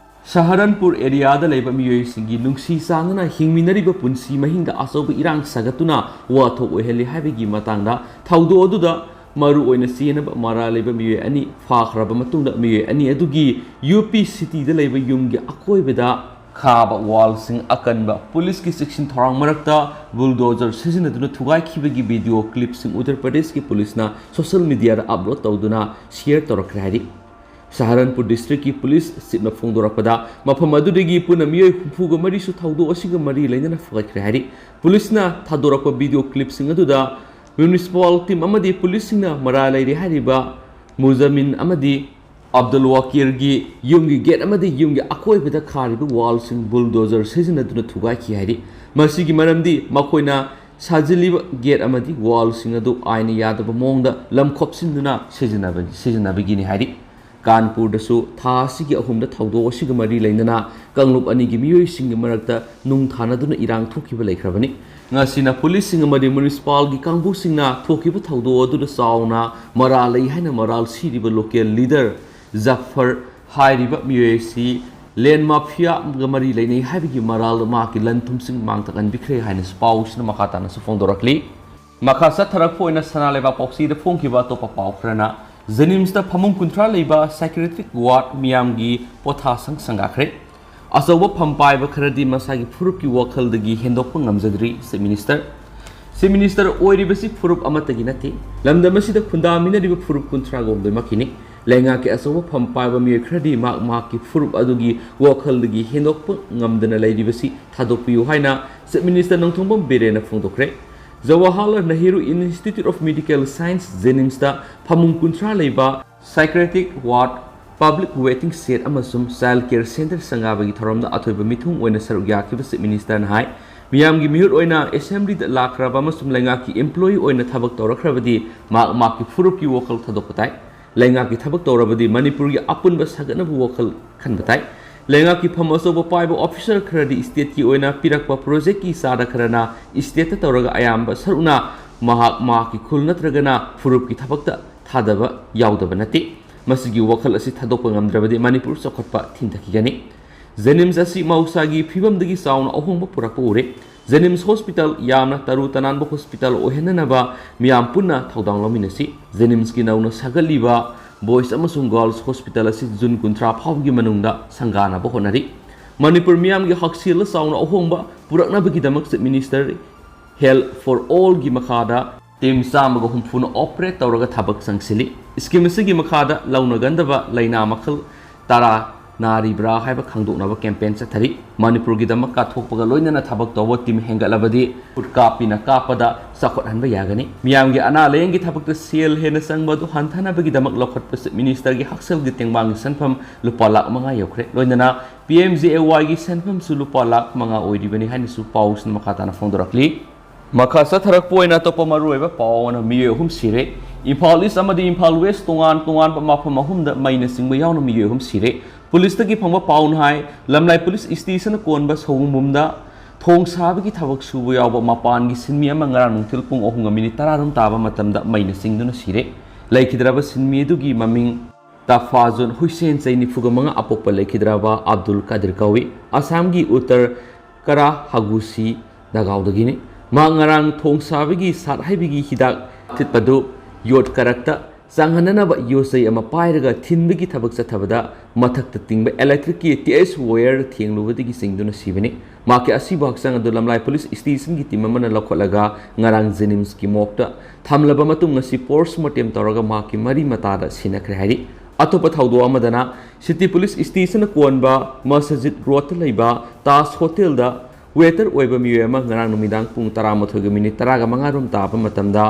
ꯁꯍꯥꯔꯟꯄꯨꯔ ꯑꯦꯔꯤꯌꯥꯗ ꯂꯩꯕ ꯃꯤꯑꯣꯏꯁꯤꯡꯒꯤ ꯅꯨꯡꯁꯤ ꯆꯥꯟꯅꯅ ꯍꯤꯡꯃꯤꯟꯅꯔꯤꯕ ꯄꯨꯟꯁꯤ ꯃꯍꯤꯡꯗ ꯑꯆꯧꯕ ꯏꯔꯥꯡ ꯁꯥꯒꯠꯇꯨꯅ ꯋꯥꯊꯣꯛ ꯑꯣꯏꯍꯜꯂꯤ ꯍꯥꯏꯕꯒꯤ ꯃꯇꯥꯡꯗ ꯊꯧꯗꯣꯛ ꯑꯗꯨꯗ ꯃꯔꯨ ꯑꯣꯏꯅ ꯆꯦꯟꯅꯕ ꯃꯔꯥ ꯂꯩꯕ ꯃꯤꯑꯣꯏ ꯑꯅꯤ ꯐꯥꯈ꯭ꯔꯕ ꯃꯇꯨꯡꯗ ꯃꯤꯑꯣꯏ ꯑꯅꯤ ꯑꯗꯨꯒꯤ ꯌꯨ ꯄꯤ ꯁꯤꯇꯤꯗ ꯂꯩꯕ ꯌꯨꯝꯒꯤ ꯑꯀꯣꯏꯕꯗ ꯈꯥꯕ ꯋꯥꯜꯁꯤꯡ ꯑꯀꯟꯕ ꯄꯨꯂꯤꯁꯀꯤ ꯆꯦꯛꯁꯤꯟ ꯊꯧꯔꯥꯡ ꯃꯔꯛꯇ ꯕꯨꯜꯗꯣꯖꯔ ꯁꯤꯖꯤꯟꯅꯗꯨꯅ ꯊꯨꯒꯥꯏꯈꯤꯕꯒꯤ ꯚꯤꯗꯤꯑꯣ ꯀ꯭ꯂꯤꯞꯁꯤꯡ ꯎꯠꯇꯔ ꯄ꯭ꯔꯗꯦꯁꯀꯤ ꯄꯨꯂꯤꯁꯅ ꯁꯣꯁꯤꯌꯦꯜ ꯃꯤꯗꯤꯌꯥꯗ ꯑꯞꯂꯣꯗ ꯇꯧꯗꯨꯅ ꯁꯤꯌꯔ ꯇꯧꯔꯛꯈ꯭ꯔꯦ ꯍꯥꯏꯔꯤ꯫ ꯁꯍꯥꯔꯟꯄꯨꯔ ꯗꯤꯁꯇ꯭ꯔꯤꯛꯀꯤ ꯄꯨꯂꯤꯁ ꯆꯤꯞꯅ ꯐꯣꯡꯗꯣꯔꯛꯄꯗ, ꯃꯐꯝ ꯑꯗꯨꯗꯒꯤ ꯄꯨꯟꯅ ꯃꯤꯑꯣꯏ ꯍꯨꯝꯐꯨꯒ ꯃꯔꯤꯁꯨ ꯊꯧꯗꯣꯛ ꯑꯁꯤꯒ ꯃꯔꯤ ꯂꯩꯅꯅ ꯐꯒꯠꯈ꯭ꯔꯦ ꯍꯥꯏꯔꯤ꯫ ꯄꯨꯂꯤꯁꯅ ꯊꯥꯗꯣꯔꯛꯄ ꯚꯤꯗꯤꯑꯣ ꯀ꯭ꯂꯤꯞꯁꯤꯡ ꯑꯗꯨꯗ ꯃ꯭ꯌꯨꯅꯤꯁꯤꯄꯥꯜ ꯇꯤꯝ ꯑꯃꯗꯤ ꯄꯨꯂꯤꯁꯁꯤꯡꯅ ꯃꯔꯥ ꯂꯩꯔꯦ ꯍꯥꯏꯔꯤꯕ ꯃꯨꯖꯥꯃꯤꯟ ꯑꯃꯗꯤ ꯑꯕꯗꯨꯜ ꯋꯥꯀꯤꯔꯒꯤ ꯌꯨꯝꯒꯤ ꯒꯦꯠ ꯑꯃꯗꯤ ꯌꯨꯝꯒꯤ ꯑꯀꯣꯏꯕꯗ ꯈꯥꯔꯤꯕ ꯋꯥꯜꯁꯤꯡ ꯕꯨꯜꯗꯣꯖꯔ ꯁꯤꯖꯤꯟꯅꯗꯨꯅ ꯊꯨꯒꯥꯏꯈꯤ ꯍꯥꯏꯔꯤ꯫ ꯃꯁꯤꯒꯤ ꯃꯔꯝꯗꯤ ꯃꯈꯣꯏꯅ ꯁꯥꯖꯤꯜꯂꯤꯕ ꯒꯦꯠ ꯑꯃꯗꯤ ꯋꯥꯜꯁꯤꯡ ꯑꯗꯨ ꯑꯥꯏꯟꯅ ꯌꯥꯗꯕ ꯃꯑꯣꯡꯗ ꯂꯝ ꯈꯣꯞꯆꯤꯟꯗꯨꯅ ꯁꯤꯖꯤꯟꯅꯕ-, ꯁꯤꯖꯤꯟꯅꯕꯒꯤꯅꯤ ꯍꯥꯏꯔꯤ꯫ ꯀꯥꯟꯄꯨꯔꯗꯁꯨ ꯊꯥ ꯑꯁꯤꯒꯤ ꯑꯍꯨꯝꯗ ꯊꯧꯗꯣꯛ ꯑꯁꯤꯒ ꯃꯔꯤ ꯂꯩꯅꯅ ꯀꯥꯡꯂꯨꯞ ꯑꯅꯤꯒꯤ ꯃꯤꯑꯣꯏꯁꯤꯡꯒꯤ ꯃꯔꯛꯇ ꯅꯨꯡ ꯊꯥꯅꯗꯨꯅ ꯏꯔꯥꯡ ꯊꯣꯛꯈꯤꯕ ꯂꯩꯈ꯭ꯔꯕꯅꯤ꯫ ꯉꯁꯤꯅ ꯄꯨꯂꯤꯁꯁꯤꯡ ꯑꯃꯗꯤ ꯃ꯭ꯌꯨꯅꯤꯁꯤꯄꯥꯜꯒꯤ ꯀꯥꯡꯕꯨꯁꯤꯡꯅ ꯊꯣꯛꯈꯤꯕ ꯊꯧꯗꯣꯛ ꯑꯗꯨꯗ ꯆꯥꯎꯅ ꯃꯔꯥꯜ ꯂꯩ ꯍꯥꯏꯅ ꯃꯔꯥꯜ ꯁꯤꯔꯤꯕ ꯂꯣꯀꯦꯜ ꯂꯤꯗꯔ ꯖꯐꯔ ꯍꯥꯏꯔꯤꯕ ꯃꯤꯑꯣꯏ ꯑꯁꯤ ꯂꯦꯟ ꯃꯥꯐꯤꯌꯥꯒ ꯃꯔꯤ ꯂꯩꯅꯩ ꯍꯥꯏꯕꯒꯤ ꯃꯔꯥꯜꯗ ꯃꯍꯥꯛꯀꯤ ꯂꯟ ꯊꯨꯝꯁꯤꯡ ꯃꯥꯡ ꯊꯥꯛꯍꯟꯕꯤꯈ꯭ꯔꯦ ꯍꯥꯏꯅꯁꯨ ꯄꯥꯎꯁꯤꯅ ꯃꯈꯥ ꯇꯥꯅꯁꯨ ꯐꯣꯡꯗꯣꯔꯛꯂꯤ꯫ ꯃꯈꯥ ꯆꯠꯊꯔꯛꯄ ꯑꯣꯏꯅ ꯁꯅꯥ ꯂꯩꯕꯥꯛ ꯄꯥꯎꯆꯦꯗ ꯐꯣꯡꯈꯤꯕ ꯑꯇꯣꯞꯄ ꯄꯥꯎ ꯈꯔꯅ, ꯖꯦꯅꯤꯝꯁꯇ ꯐꯃꯨꯡ ꯀꯨꯟꯊ꯭ꯔꯥ ꯂꯩꯕ ꯁꯥꯏꯀ꯭ꯔꯦꯇ꯭ꯔꯤꯛ ꯋꯥꯔꯗ ꯃꯤꯌꯥꯝꯒꯤ ꯄꯣꯊꯥꯁꯪ ꯁꯪꯒꯥꯈ꯭ꯔꯦ꯫ ꯑꯆꯧꯕ ꯐꯝ ꯄꯥꯏꯕ ꯈꯔꯗꯤ ꯃꯁꯥꯒꯤ ꯐꯨꯔꯨꯞꯀꯤ ꯋꯥꯈꯜꯗꯒꯤ ꯍꯦꯟꯗꯣꯛꯄ ꯉꯝꯖꯗ꯭ꯔꯤ꯫ ꯆꯤꯐ ꯃꯤꯅꯤꯁꯇꯔ, ꯆꯤꯐ ꯃꯤꯅꯤꯁꯇꯔ ꯑꯣꯏꯔꯤꯕꯁꯤ ꯐꯨꯔꯨꯞ ꯑꯃꯠꯇꯒꯤ ꯅꯠꯇꯦ꯫ ꯂꯝꯗꯝ ꯑꯁꯤꯗ ꯈꯨꯟꯗꯥꯃꯤꯟꯅꯔꯤꯕ ꯐꯨꯔꯨꯞ ꯀꯨꯟꯊ꯭ꯔꯥꯒ ꯍꯨꯝꯗꯣꯏꯃꯛꯀꯤꯅꯤ꯫ ꯂꯩꯉꯥꯛꯀꯤ ꯑꯆꯧꯕ ꯐꯝ ꯄꯥꯏꯕ ꯃꯤꯑꯣꯏ ꯈꯔꯗꯤ ꯃꯍꯥꯛ ꯃꯍꯥꯛꯀꯤ ꯐꯨꯔꯨꯞ ꯑꯗꯨꯒꯤ ꯋꯥꯈꯜꯗꯒꯤ ꯍꯦꯟꯗꯣꯛꯄ ꯉꯝꯗꯅ ꯂꯩꯔꯤꯕꯁꯤ ꯊꯥꯗꯣꯛꯄꯤꯌꯨ ꯍꯥꯏꯅ ꯆꯤꯐ ꯃꯤꯅꯤꯁꯇꯔ ꯅꯣꯡꯊꯣꯝꯕꯝ ꯕꯤꯔꯦꯟꯅ ꯐꯣꯡꯗꯣꯛꯈ꯭ꯔꯦ꯫ Jawaharlal Nehru institute of medical science, ꯖꯦꯅꯤꯝꯁꯇ ꯐꯃꯨꯡ ꯀꯨꯟꯊ꯭ꯔꯥ ꯂꯩꯕ psychiatric ward, public waiting shed ꯑꯃꯁꯨꯡ child care centre ꯁꯪꯒꯥꯕꯒꯤ ꯊꯧꯔꯝꯗ ꯑꯊꯣꯏꯕ ꯃꯤꯊꯨꯡ ꯑꯣꯏꯅ ꯁꯔꯨꯛ ꯌꯥꯈꯤꯕ ꯆꯤꯐ ꯃꯤꯅꯤꯁꯇꯔꯅ ꯍꯥꯏ, ꯃꯤꯌꯥꯝꯒꯤ ꯃꯤꯍꯨꯠ ꯑꯣꯏꯅ ꯑꯦꯁꯦꯝꯕ꯭ꯂꯤꯗ ꯂꯥꯛꯈ꯭ꯔꯕ ꯑꯃꯁꯨꯡ ꯂꯩꯉꯥꯛꯀꯤ employee ꯑꯣꯏꯅ ꯊꯕꯛ ꯇꯧꯔꯛꯈ꯭ꯔꯕꯗꯤ ꯃꯍꯥꯛ ꯃꯍꯥꯛꯀꯤ ꯐꯨꯔꯨꯞꯀꯤ ꯋꯥꯈꯜ ꯊꯥꯗꯣꯛꯄ ꯇꯥꯏ꯫ ꯂꯩꯉꯥꯛꯀꯤ ꯊꯕꯛ ꯇꯧꯔꯕꯗꯤ ꯃꯅꯤꯄꯨꯔꯒꯤ ꯑꯄꯨꯟꯕ ꯁꯥꯒꯠꯅꯕ ꯋꯥꯈꯜ ꯈꯟꯕ ꯇꯥꯏ꯫ ꯂꯩꯉꯥꯛꯀꯤ ꯐꯝ ꯑꯆꯧꯕ ꯄꯥꯏꯕ ꯑꯣꯐꯤꯁꯔ ꯈꯔꯗꯤ ꯁ꯭ꯇꯦꯠꯀꯤ ꯑꯣꯏꯅ ꯄꯤꯔꯛꯄ ꯄ꯭ꯔꯣꯖꯦꯛꯀꯤ ꯆꯥꯗ ꯈꯔꯅ ꯁ꯭ꯇꯦꯠꯇ ꯇꯧꯔꯒ ꯑꯌꯥꯝꯕ ꯁꯔꯨꯛꯅ ꯃꯍꯥꯛ ꯃꯍꯥꯛꯀꯤ ꯈꯨꯜ ꯅꯠꯇ꯭ꯔꯒꯅ ꯐꯨꯔꯨꯞꯀꯤ ꯊꯕꯛꯇ ꯊꯥꯗꯕ ꯌꯥꯎꯗꯕ ꯅꯠꯇꯦ꯫ ꯃꯁꯤꯒꯤ ꯋꯥꯈꯜ ꯑꯁꯤ ꯊꯥꯗꯣꯛꯄ ꯉꯝꯗ꯭ꯔꯕꯗꯤ ꯃꯅꯤꯄꯨꯔ ꯆꯥꯎꯈꯠꯄ ꯊꯤꯟꯊꯈꯤꯒꯅꯤ꯫ ꯖꯦꯅꯤꯝꯁ ꯑꯁꯤ ꯃꯍꯧꯁꯥꯒꯤ ꯐꯤꯕꯝꯗꯒꯤ ꯆꯥꯎꯅ ꯑꯍꯣꯡꯕ ꯄꯨꯔꯛꯄ ꯎꯔꯦ꯫ ꯖꯦꯅꯤꯝꯁ ꯍꯣꯁꯄꯤꯇꯥꯜ ꯌꯥꯝꯅ ꯇꯔꯨ ꯇꯅꯥꯟꯕ ꯍꯣꯁꯄꯤꯇꯥꯜ ꯑꯣꯏꯍꯟꯅꯅꯕ ꯃꯤꯌꯥꯝ ꯄꯨꯟꯅ ꯊꯧꯗꯥꯡ ꯂꯧꯃꯤꯟꯅꯁꯤ꯫ ꯖꯦꯅꯤꯝꯁꯀꯤ ꯅꯧꯅ ꯁꯥꯒꯠꯂꯤꯕ ꯕꯣꯏꯁ ꯑꯃꯁꯨꯡ ꯒꯔꯜꯁ ꯍꯣꯁꯄꯤꯇꯥꯜ ꯑꯁꯤ ꯖꯨꯟ ꯀꯨꯟꯊ꯭ꯔꯥ ꯐꯥꯎꯕꯒꯤ ꯃꯅꯨꯡꯗ ꯁꯪꯒꯥꯅꯕ ꯍꯣꯠꯅꯔꯤ꯫ ꯃꯅꯤꯄꯨꯔ ꯃꯤꯌꯥꯝꯒꯤ ꯍꯛꯁꯦꯜꯗ ꯆꯥꯎꯅ ꯑꯍꯣꯡꯕ ꯄꯨꯔꯛꯅꯕꯒꯤꯗꯃꯛ chief minister Health for All ꯒꯤ ꯃꯈꯥꯗ ꯇꯤꯝ ꯆꯥꯝꯃꯒ ꯍꯨꯝꯐꯨꯅ ꯑꯣꯄꯔꯦꯠ ꯇꯧꯔꯒ ꯊꯕꯛ ꯆꯪꯁꯤꯜꯂꯤ꯫ ꯁ꯭ꯀꯤꯝ ꯑꯁꯤꯒꯤ ꯃꯈꯥꯗ ꯂꯧꯅꯒꯟꯗꯕ ꯂꯥꯏꯅꯥ ꯃꯈꯜ ꯇꯔꯥ ꯅꯥꯔꯤꯕ꯭ꯔꯥ ꯍꯥꯏꯕ ꯈꯪꯗꯣꯛꯅꯕ ꯀꯦꯝꯄꯦꯟ ꯆꯠꯊꯔꯤ꯫ ꯃꯅꯤꯄꯨꯔꯒꯤꯗꯃꯛ ꯀꯠꯊꯣꯛꯄꯒ ꯂꯣꯏꯅꯅ ꯊꯕꯛ ꯇꯧꯕ ꯇꯤꯝ ꯍꯦꯟꯒꯠꯂꯕꯗꯤ ꯈꯨꯠ ꯀꯥꯞꯄꯤꯅ ꯀꯥꯞꯄꯗ ꯆꯥꯎꯈꯠꯍꯟꯕ ꯌꯥꯒꯅꯤ꯫ ꯃꯤꯌꯥꯝꯒꯤ ꯑꯅꯥ ꯂꯥꯌꯦꯡꯒꯤ ꯊꯕꯛꯇ ꯁꯦꯜ ꯍꯦꯟꯅ ꯆꯪꯕ ꯑꯗꯨ ꯍꯟꯊꯅꯕꯒꯤꯗꯃꯛ ꯂꯧꯈꯠꯄ ꯆꯤꯐ ꯃꯤꯅꯤꯁꯇꯔꯒꯤ ꯍꯛꯁꯦꯜꯒꯤ ꯇꯦꯡꯕꯥꯡꯒꯤ ꯁꯦꯟꯐꯝ ꯂꯨꯄꯥ ꯂꯥꯈ ꯃꯉꯥ ꯌꯧꯈ꯭ꯔꯦ꯫ ꯂꯣꯏꯅꯅ ꯄꯤ ꯑꯦꯝ ꯖꯦ ꯑꯦ ꯋꯥꯏꯒꯤ ꯁꯦꯟꯐꯝꯁꯨ ꯂꯨꯄꯥ ꯂꯥꯈ ꯃꯉꯥ ꯑꯣꯏꯔꯤꯕꯅꯤ ꯍꯥꯏꯅꯁꯨ ꯄꯥꯎꯁꯤꯅ ꯃꯈꯥ ꯇꯥꯅ ꯐꯣꯡꯗꯣꯔꯛꯂꯤ꯫ ꯃꯈꯥ ꯆꯠꯊꯔꯛꯄ ꯑꯣꯏꯅ ꯑꯇꯣꯞꯄ ꯃꯔꯨꯑꯣꯏꯕ ꯄꯥꯎ ꯑꯃꯅ ꯃꯤꯑꯣꯏ ꯑꯍꯨꯝ ꯁꯤꯔꯦ꯫ ꯏꯝꯐꯥꯜ ꯏꯁ ꯑꯃꯗꯤ ꯏꯝꯐꯥꯜ ꯋꯦꯁ ꯇꯣꯉꯥꯟ ꯇꯣꯉꯥꯟꯕ ꯃꯐꯝ ꯑꯍꯨꯝꯗ ꯃꯩꯅ ꯆꯤꯡꯕ ꯌꯥꯎꯅ ꯃꯤꯑꯣꯏ ꯑꯍꯨꯝ ꯁꯤꯔꯦ꯫ ꯄꯨꯂꯤꯁꯇꯒꯤ ꯐꯪꯕ ꯄꯥꯎꯅ ꯍꯥꯏ, ꯂꯝꯂꯥꯏ ꯄꯨꯂꯤꯁ ꯁ꯭ꯇꯦꯁꯟ ꯀꯣꯟꯕ ꯁꯑꯣꯡꯕꯨꯡꯗ ꯊꯣꯡ ꯁꯥꯕꯒꯤ ꯊꯕꯛ ꯁꯨꯕ ꯌꯥꯎꯕ ꯃꯄꯥꯟꯒꯤ ꯁꯤꯟꯃꯤ ꯑꯃ ꯉꯔꯥꯡ ꯅꯨꯡꯊꯤꯜ ꯄꯨꯡ ꯑꯍꯨꯝꯒ ꯃꯤꯅꯤꯠ ꯇꯔꯥꯔꯣꯝ ꯇꯥꯕ ꯃꯇꯝꯗ ꯃꯩꯅ ꯆꯤꯡꯗꯨꯅ ꯁꯤꯔꯦ꯫ ꯂꯩꯈꯤꯗ꯭ꯔꯕ ꯁꯤꯟꯃꯤ ꯑꯗꯨꯒꯤ ꯃꯃꯤꯡ ꯇꯐꯥꯖꯨꯟ ꯍꯨꯏꯁꯦꯟ, ꯆꯍꯤ ꯅꯤꯐꯨꯒ ꯃꯉꯥ, ꯑꯄꯣꯛꯄ ꯂꯩꯈꯤꯗ꯭ꯔꯕ ꯑꯕꯗꯨꯜ ꯀꯥꯗꯤꯔ ꯀꯧꯏ꯫ ꯑꯁꯥꯝꯒꯤ ꯎꯠꯇꯔ ꯀꯔꯥ ꯍꯥꯒꯨꯁꯤ ꯅꯥꯒꯥꯎꯗꯒꯤꯅꯤ꯫ ꯃꯍꯥꯛ ꯉꯔꯥꯡ ꯊꯣꯡ ꯁꯥꯕꯒꯤ ꯁꯥꯠ ꯍꯩꯕꯒꯤ ꯍꯤꯗꯥꯛ ꯊꯤꯠꯄꯗꯨ ꯌꯣꯠ ꯀꯔꯛꯇ ꯆꯥꯡꯍꯟꯅꯅꯕ ꯌꯣꯠꯆꯩ ꯑꯃ ꯄꯥꯏꯔꯒ ꯊꯤꯟꯕꯒꯤ ꯊꯕꯛ ꯆꯠꯊꯕꯗ ꯃꯊꯛꯇ ꯇꯤꯡꯕ electric ꯀꯤ T S wire ꯊꯦꯡꯂꯨꯕꯗꯒꯤ ꯆꯤꯡꯗꯨꯅ ꯁꯤꯕꯅꯤ꯫ ꯃꯍꯥꯛꯀꯤ ꯑꯁꯤꯕ ꯍꯛꯆꯥꯡ ꯑꯗꯨ ꯂꯝꯂꯥꯏ police station ꯒꯤ team ꯑꯃꯅ ꯂꯧꯈꯠꯂꯒ ꯉꯔꯥꯡ JNIMS ꯀꯤ morgue ꯇ ꯊꯝꯂꯕ ꯃꯇꯨꯡ ꯉꯁꯤ post mortem ꯇꯧꯔꯒ ꯃꯍꯥꯛꯀꯤ ꯃꯔꯤ ꯃꯇꯥꯗ ꯁꯤꯟꯅꯈ꯭ꯔꯦ ꯍꯥꯏꯔꯤ꯫ ꯑꯇꯣꯞꯄ ꯊꯧꯗꯣꯛ ꯑꯃꯗꯅ City Police Station ꯅ ꯀꯣꯟꯕ ꯃꯁꯖꯤꯗ road ꯇ ꯂꯩꯕ ꯇꯥꯖ hotel ꯗ waiter ꯑꯣꯏꯕ ꯃꯤꯑꯣꯏ ꯑꯃ ꯉꯔꯥꯡ ꯅꯨꯃꯤꯗꯥꯡ ꯄꯨꯡ ꯇꯔꯥꯃꯥꯊꯣꯏꯒ minute ꯇꯔꯥꯒ ꯃꯉꯥ ꯔꯣꯝ ꯇꯥꯕ ꯃꯇꯝꯗ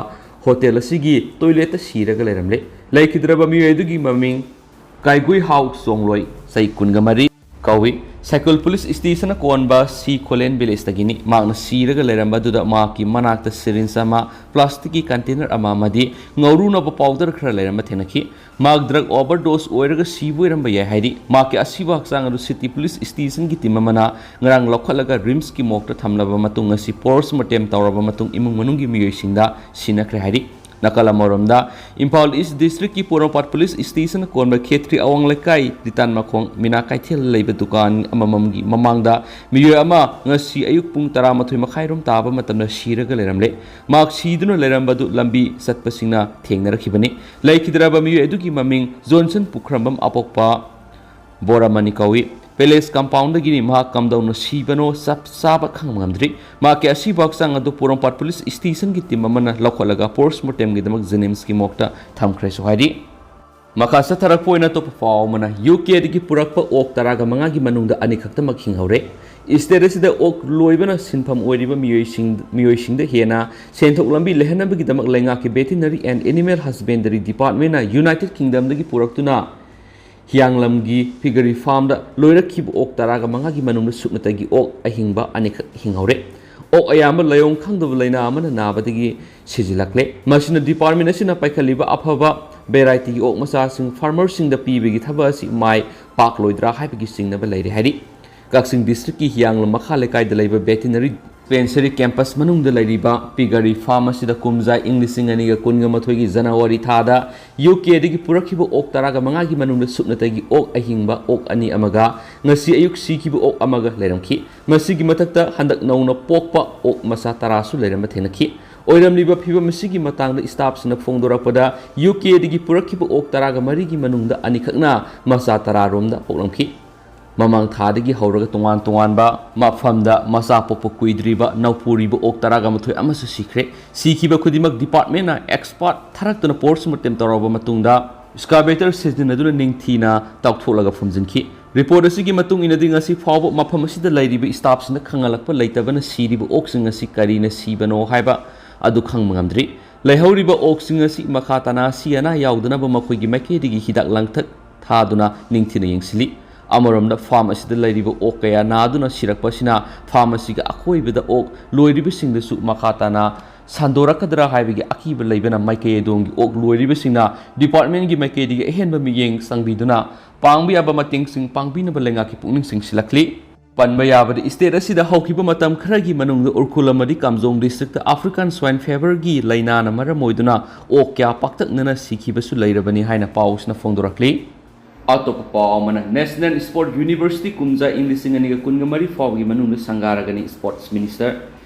hotel ꯑꯁꯤꯒꯤ toilet ꯇ ꯁꯤꯔꯒ ꯂꯩꯔꯝꯂꯦ꯫ ꯂꯩꯈꯤꯗ꯭ꯔꯕ ꯃꯤꯑꯣꯏ ꯑꯗꯨꯒꯤ ꯃꯃꯤꯡ ꯀꯥꯏꯒꯨꯏꯍꯥꯎ ꯆꯣꯡꯂꯣꯏ, ꯆꯍꯤ ꯀꯨꯟꯒ ꯃꯔꯤ ꯀꯧꯏ꯫ ꯁꯥꯏꯀꯨꯜ police station ꯅ ꯀꯣꯟꯕ ꯁꯤ ꯈꯣꯂꯦꯟ village ꯇꯒꯤꯅꯤ꯫ ꯃꯍꯥꯛꯅ ꯁꯤꯔꯒ ꯂꯩꯔꯝꯕ ꯑꯗꯨꯗ ꯃꯍꯥꯛꯀꯤ ꯃꯅꯥꯛꯇ syringe ꯑꯃ, plastic ꯀꯤ container ꯑꯃ ꯑꯃꯗꯤ ꯉꯧꯔꯨꯅꯕ powder ꯈꯔ ꯂꯩꯔꯝꯕ ꯊꯦꯡꯅꯈꯤ꯫ ꯃꯍꯥꯛ drug overdose ꯑꯣꯏꯔꯒ ꯁꯤꯕ ꯑꯣꯏꯔꯝꯕ ꯌꯥꯏ ꯍꯥꯏꯔꯤ꯫ ꯃꯍꯥꯛꯀꯤ ꯑꯁꯤꯕ ꯍꯛꯆꯥꯡ ꯑꯗꯨ City Police Station ꯒꯤ team ꯑꯃꯅ ꯉꯔꯥꯡ ꯂꯧꯈꯠꯂꯒ RIMS ꯀꯤ morgue ꯇ ꯊꯝꯂꯕ ꯃꯇꯨꯡ ꯉꯁꯤ post mortem ꯇꯧꯔꯕ ꯃꯇꯨꯡ ꯏꯃꯨꯡ ꯃꯅꯨꯡꯒꯤ ꯃꯤꯑꯣꯏꯁꯤꯡꯗ ꯁꯤꯟꯅꯈ꯭ꯔꯦ ꯍꯥꯏꯔꯤ꯫ ꯅꯥꯀꯜ ꯑꯃꯔꯣꯝꯗ, ꯏꯝꯐꯥꯜ East District ꯀꯤ ꯄꯣꯔꯣꯝꯄꯥꯠ police station ꯅ ꯀꯣꯟꯕ ꯈꯦꯇ꯭ꯔꯤ ꯑꯋꯥꯡ ꯂꯩꯀꯥꯏ, ꯗꯤꯇꯥꯟ ꯃꯈꯣꯡ, ꯃꯤꯅꯥ ꯀꯩꯊꯦꯜ ꯂꯩꯕ ꯗꯨꯀꯥꯟ ꯑꯃꯃꯝꯒꯤ ꯃꯃꯥꯡꯗ ꯃꯤꯑꯣꯏ ꯑꯃ ꯉꯁꯤ ꯑꯌꯨꯛ ꯄꯨꯡ ꯇꯔꯥꯃꯥꯊꯣꯏ ꯃꯈꯥꯏ ꯔꯣꯝ ꯇꯥꯕ ꯃꯇꯝꯗ ꯁꯤꯔꯒ ꯂꯩꯔꯝꯂꯦ꯫ ꯃꯍꯥꯛ ꯁꯤꯗꯨꯅ ꯂꯩꯔꯝꯕꯗꯨ ꯂꯝꯕꯤ ꯆꯠꯄꯁꯤꯡꯅ ꯊꯦꯡꯅꯔꯛꯈꯤꯕꯅꯤ꯫ ꯂꯩꯈꯤꯗ꯭ꯔꯕ ꯃꯤꯑꯣꯏ ꯑꯗꯨꯒꯤ ꯃꯃꯤꯡ ꯖꯣꯟꯁꯟ ꯄꯨꯈ꯭ꯔꯝꯕꯝ ꯑꯄꯣꯛꯄ ꯕꯣꯔꯥꯃꯅꯤ ꯀꯧꯏ꯫ Palace compound ꯗꯒꯤꯅꯤ꯫ ꯃꯍꯥꯛ ꯀꯝꯗꯧꯅ ꯁꯤꯕꯅꯣ ꯆꯞ ꯆꯥꯕ ꯈꯪꯕ ꯉꯝꯗ꯭ꯔꯤ꯫ ꯃꯍꯥꯛꯀꯤ ꯑꯁꯤꯕ ꯍꯛꯆꯥꯡ ꯑꯗꯨ ꯄꯣꯔꯣꯝꯄꯥꯠ police station ꯒꯤ team ꯑꯃꯅ ꯂꯧꯈꯠꯂꯒ post mortem ꯒꯤꯗꯃꯛ JNIMS ꯀꯤ morgue ꯇ ꯊꯝꯈ꯭ꯔꯦꯁꯨ ꯍꯥꯏꯔꯤ꯫ ꯃꯈꯥ ꯆꯠꯊꯔꯛꯄ ꯑꯣꯏꯅ ꯑꯇꯣꯞꯄ ꯄꯥꯎ ꯑꯃꯅ, U K ꯗꯒꯤ ꯄꯨꯔꯛꯄ ꯑꯣꯛ ꯇꯔꯥꯒ ꯃꯉꯥꯒꯤ ꯃꯅꯨꯡꯗ ꯑꯅꯤꯈꯛꯇꯃꯛ ꯍꯤꯡꯍꯧꯔꯦ꯫ State ꯑꯁꯤꯗ ꯑꯣꯛ ꯂꯣꯏꯕꯅ ꯁꯤꯟꯐꯝ ꯑꯣꯏꯔꯤꯕ ꯃꯤꯑꯣꯏꯁꯤꯡ, ꯃꯤꯑꯣꯏꯁꯤꯡꯗ ꯍꯦꯟꯅ ꯁꯦꯟꯊꯣꯛ ꯂꯝꯕꯤ ꯂꯩꯍꯟꯅꯕꯒꯤꯗꯃꯛ ꯂꯩꯉꯥꯛꯀꯤ Veterinary and Animal Husbandry Department ꯅ United Kingdom ꯗꯒꯤ ꯄꯨꯔꯛꯇꯨꯅ ꯍꯤꯌꯥꯡꯂꯝꯒꯤ piggery farm ꯗ ꯂꯣꯏꯔꯛꯈꯤꯕ ꯑꯣꯛ ꯇꯔꯥꯒ ꯃꯉꯥꯒꯤ ꯃꯅꯨꯡꯗ ꯁꯨꯞꯅꯇꯒꯤ ꯑꯣꯛ ꯑꯍꯤꯡꯕ ꯑꯅꯤꯈꯛ ꯍꯤꯡꯍꯧꯔꯦ꯫ ꯑꯣꯛ ꯑꯌꯥꯝꯕ ꯂꯥꯏꯑꯣꯡ ꯈꯪꯗꯕ ꯂꯥꯏꯅꯥ ꯑꯃꯅ ꯅꯥꯕꯗꯒꯤ ꯁꯤꯖꯤꯜꯂꯛꯂꯦ꯫ ꯃꯁꯤꯅ department ꯑꯁꯤꯅ ꯄꯥꯏꯈꯠꯂꯤꯕ ꯑꯐꯕ variety ꯒꯤ ꯑꯣꯛ ꯃꯆꯥꯁꯤꯡ farmer ꯁꯤꯡꯗ ꯄꯤꯕꯒꯤ ꯊꯕꯛ ꯑꯁꯤ ꯃꯥꯏ ꯄꯥꯛꯂꯣꯏꯗ꯭ꯔꯥ ꯍꯥꯏꯕꯒꯤ ꯆꯤꯡꯅꯕ ꯂꯩꯔꯦ ꯍꯥꯏꯔꯤ꯫ ꯀꯛꯆꯤꯡ district ꯀꯤ ꯍꯤꯌꯥꯡꯂꯝ ꯃꯈꯥ ꯂꯩꯀꯥꯏꯗ ꯂꯩꯕ Veterinary Dispensary campus ꯃꯅꯨꯡꯗ ꯂꯩꯔꯤꯕ piggery farm ꯑꯁꯤꯗ ꯀꯨꯝꯖꯥ ꯏꯪ ꯂꯤꯁꯤꯡ ꯑꯅꯤꯒ ꯀꯨꯟꯒ ꯃꯥꯊꯣꯏꯒꯤ January ꯊꯥꯗ U K ꯗꯒꯤ ꯄꯨꯔꯛꯈꯤꯕ ꯑꯣꯛ ꯇꯔꯥꯒ ꯃꯉꯥꯒꯤ ꯃꯅꯨꯡꯗ ꯁꯨꯞꯅꯇꯒꯤ ꯑꯣꯛ ꯑꯍꯤꯡꯕ ꯑꯣꯛ ꯑꯅꯤ ꯑꯃꯒ ꯉꯁꯤ ꯑꯌꯨꯛ ꯁꯤꯈꯤꯕ ꯑꯣꯛ ꯑꯃꯒ ꯂꯩꯔꯝꯈꯤ꯫ ꯃꯁꯤꯒꯤ ꯃꯊꯛꯇ ꯍꯟꯗꯛ ꯅꯧꯅ ꯄꯣꯛꯄ ꯑꯣꯛ ꯃꯆꯥ ꯇꯔꯥꯁꯨ ꯂꯩꯔꯝꯕ ꯊꯦꯡꯅꯈꯤ꯫ ꯑꯣꯏꯔꯝꯂꯤꯕ ꯐꯤꯚꯝ ꯑꯁꯤꯒꯤ ꯃꯇꯥꯡꯗ staff ꯁꯤꯡꯅ ꯐꯣꯡꯗꯣꯔꯛꯄꯗ, ꯌꯨ ꯀꯦꯗꯒꯤ ꯄꯨꯔꯛꯈꯤꯕ ꯑꯣꯛ ꯇꯔꯥꯒ ꯃꯔꯤꯒꯤ ꯃꯅꯨꯡꯗ ꯑꯅꯤꯈꯛꯅ ꯃꯆꯥ ꯇꯔꯥꯔꯣꯝꯗ ꯄꯣꯛꯂꯝꯈꯤ꯫ ꯃꯃꯥꯡ ꯊꯥꯗꯒꯤ ꯍꯧꯔꯒ ꯇꯣꯉꯥꯟ ꯇꯣꯉꯥꯟꯕ ꯃꯐꯝꯗ ꯃꯆꯥ ꯄꯣꯛꯄ ꯀꯨꯏꯗ꯭ꯔꯤꯕ ꯅꯧꯄꯨꯔꯤꯕ ꯑꯣꯛ ꯇꯔꯥꯒ ꯃꯥꯊꯣꯏ ꯑꯃꯁꯨ ꯁꯤꯈ꯭ꯔꯦ꯫ ꯁꯤꯈꯤꯕ ꯈꯨꯗꯤꯡꯃꯛ department ꯅ expert ꯊꯥꯔꯛꯇꯨꯅ postmortem ꯇꯧꯔꯕ ꯃꯇꯨꯡꯗ, excavator ꯁꯤꯖꯤꯟꯅꯗꯨꯅ ꯅꯤꯡꯊꯤꯅ ꯇꯧꯊꯣꯛꯂꯒ ꯐꯨꯝꯖꯤꯟꯈꯤ꯫ Report ꯑꯁꯤꯒꯤ ꯃꯇꯨꯡ ꯏꯟꯅꯗꯤ, ꯉꯁꯤ ꯐꯥꯎꯕ ꯃꯐꯝ ꯑꯁꯤꯗ ꯂꯩꯔꯤꯕ staff ꯁꯤꯡꯅ ꯈꯪꯍꯜꯂꯛꯄ ꯂꯩꯇꯕꯅ ꯁꯤꯔꯤꯕ ꯑꯣꯛꯁꯤꯡ ꯑꯁꯤ ꯀꯔꯤꯅ ꯁꯤꯕꯅꯣ ꯍꯥꯏꯕ ꯑꯗꯨ ꯈꯪꯕ ꯉꯝꯗ꯭ꯔꯤ꯫ ꯂꯩꯍꯧꯔꯤꯕ ꯑꯣꯛꯁꯤꯡ ꯑꯁꯤ ꯃꯈꯥ ꯇꯥꯅ ꯑꯁꯤ ꯑꯅꯥ ꯌꯥꯎꯗꯅꯕ ꯃꯈꯣꯏꯒꯤ ꯃꯥꯏꯀꯩꯗꯒꯤ ꯍꯤꯗꯥꯛ ꯂꯥꯡꯊꯛ ꯊꯥꯗꯨꯅ ꯅꯤꯡꯊꯤꯅ ꯌꯦꯡꯁꯤꯜꯂꯤ꯫ ꯑꯃꯔꯣꯝꯗ, farm ꯑꯁꯤꯗ ꯂꯩꯔꯤꯕ ꯑꯣꯛ ꯀꯌꯥ ꯅꯥꯗꯨꯅ ꯁꯤꯔꯛꯄ ꯑꯁꯤꯅ farm ꯑꯁꯤꯒꯤ ꯑꯀꯣꯏꯕꯗ ꯑꯣꯛ ꯂꯣꯏꯔꯤꯕꯁꯤꯡꯗꯁꯨ ꯃꯈꯥ ꯇꯥꯅ ꯁꯟꯗꯣꯔꯛꯀꯗ꯭ꯔꯥ ꯍꯥꯏꯕꯒꯤ ꯑꯀꯤꯕ ꯂꯩꯕꯅ, ꯃꯥꯏꯀꯩ ꯑꯗꯣꯝꯒꯤ ꯑꯣꯛ ꯂꯣꯏꯔꯤꯕꯁꯤꯡꯅ department ꯀꯤ ꯃꯥꯏꯀꯩꯗꯒꯤ ꯑꯍꯦꯟꯕ ꯃꯤꯠꯌꯦꯡ ꯆꯪꯕꯤꯗꯨꯅ ꯄꯥꯡꯕ ꯌꯥꯕ ꯃꯇꯦꯡꯁꯤꯡ ꯄꯥꯡꯕꯤꯅꯕ ꯂꯩꯉꯥꯛꯀꯤ ꯄꯨꯛꯅꯤꯡ ꯆꯤꯡꯁꯤꯜꯂꯛꯂꯤ꯫ ꯄꯟꯕ ꯌꯥꯕꯗ, state ꯑꯁꯤꯗ ꯍꯧꯈꯤꯕ ꯃꯇꯝ ꯈꯔꯒꯤ ꯃꯅꯨꯡꯗ ꯎꯈ꯭ꯔꯨꯜ ꯑꯃꯗꯤ ꯀꯥꯝꯖꯣꯡ district African Swine Fever ꯒꯤ ꯂꯥꯏꯅꯥꯅ ꯃꯔꯝ ꯑꯣꯏꯗꯨꯅ ꯑꯣꯛ ꯀꯌꯥ ꯄꯥꯛꯇꯛꯅꯅ ꯁꯤꯈꯤꯕꯁꯨ ꯂꯩꯔꯕꯅꯤ ꯍꯥꯏꯅ ꯄꯥꯎꯁꯤꯅ ꯐꯣꯡꯗꯣꯔꯛꯂꯤ꯫ ꯑꯇꯣꯞꯄ ꯄꯥꯎ ꯑꯃꯅ, National Sport University ꯀꯨꯝꯖꯥ ꯏꯪ ꯂꯤꯁꯤꯡ ꯑꯅꯤꯒ ꯀꯨꯟꯒ ꯃꯔꯤ ꯐꯥꯎꯕꯒꯤ ꯃꯅꯨꯡꯗ ꯁꯪꯒꯥꯔꯒꯅꯤ꯫ Sports Minister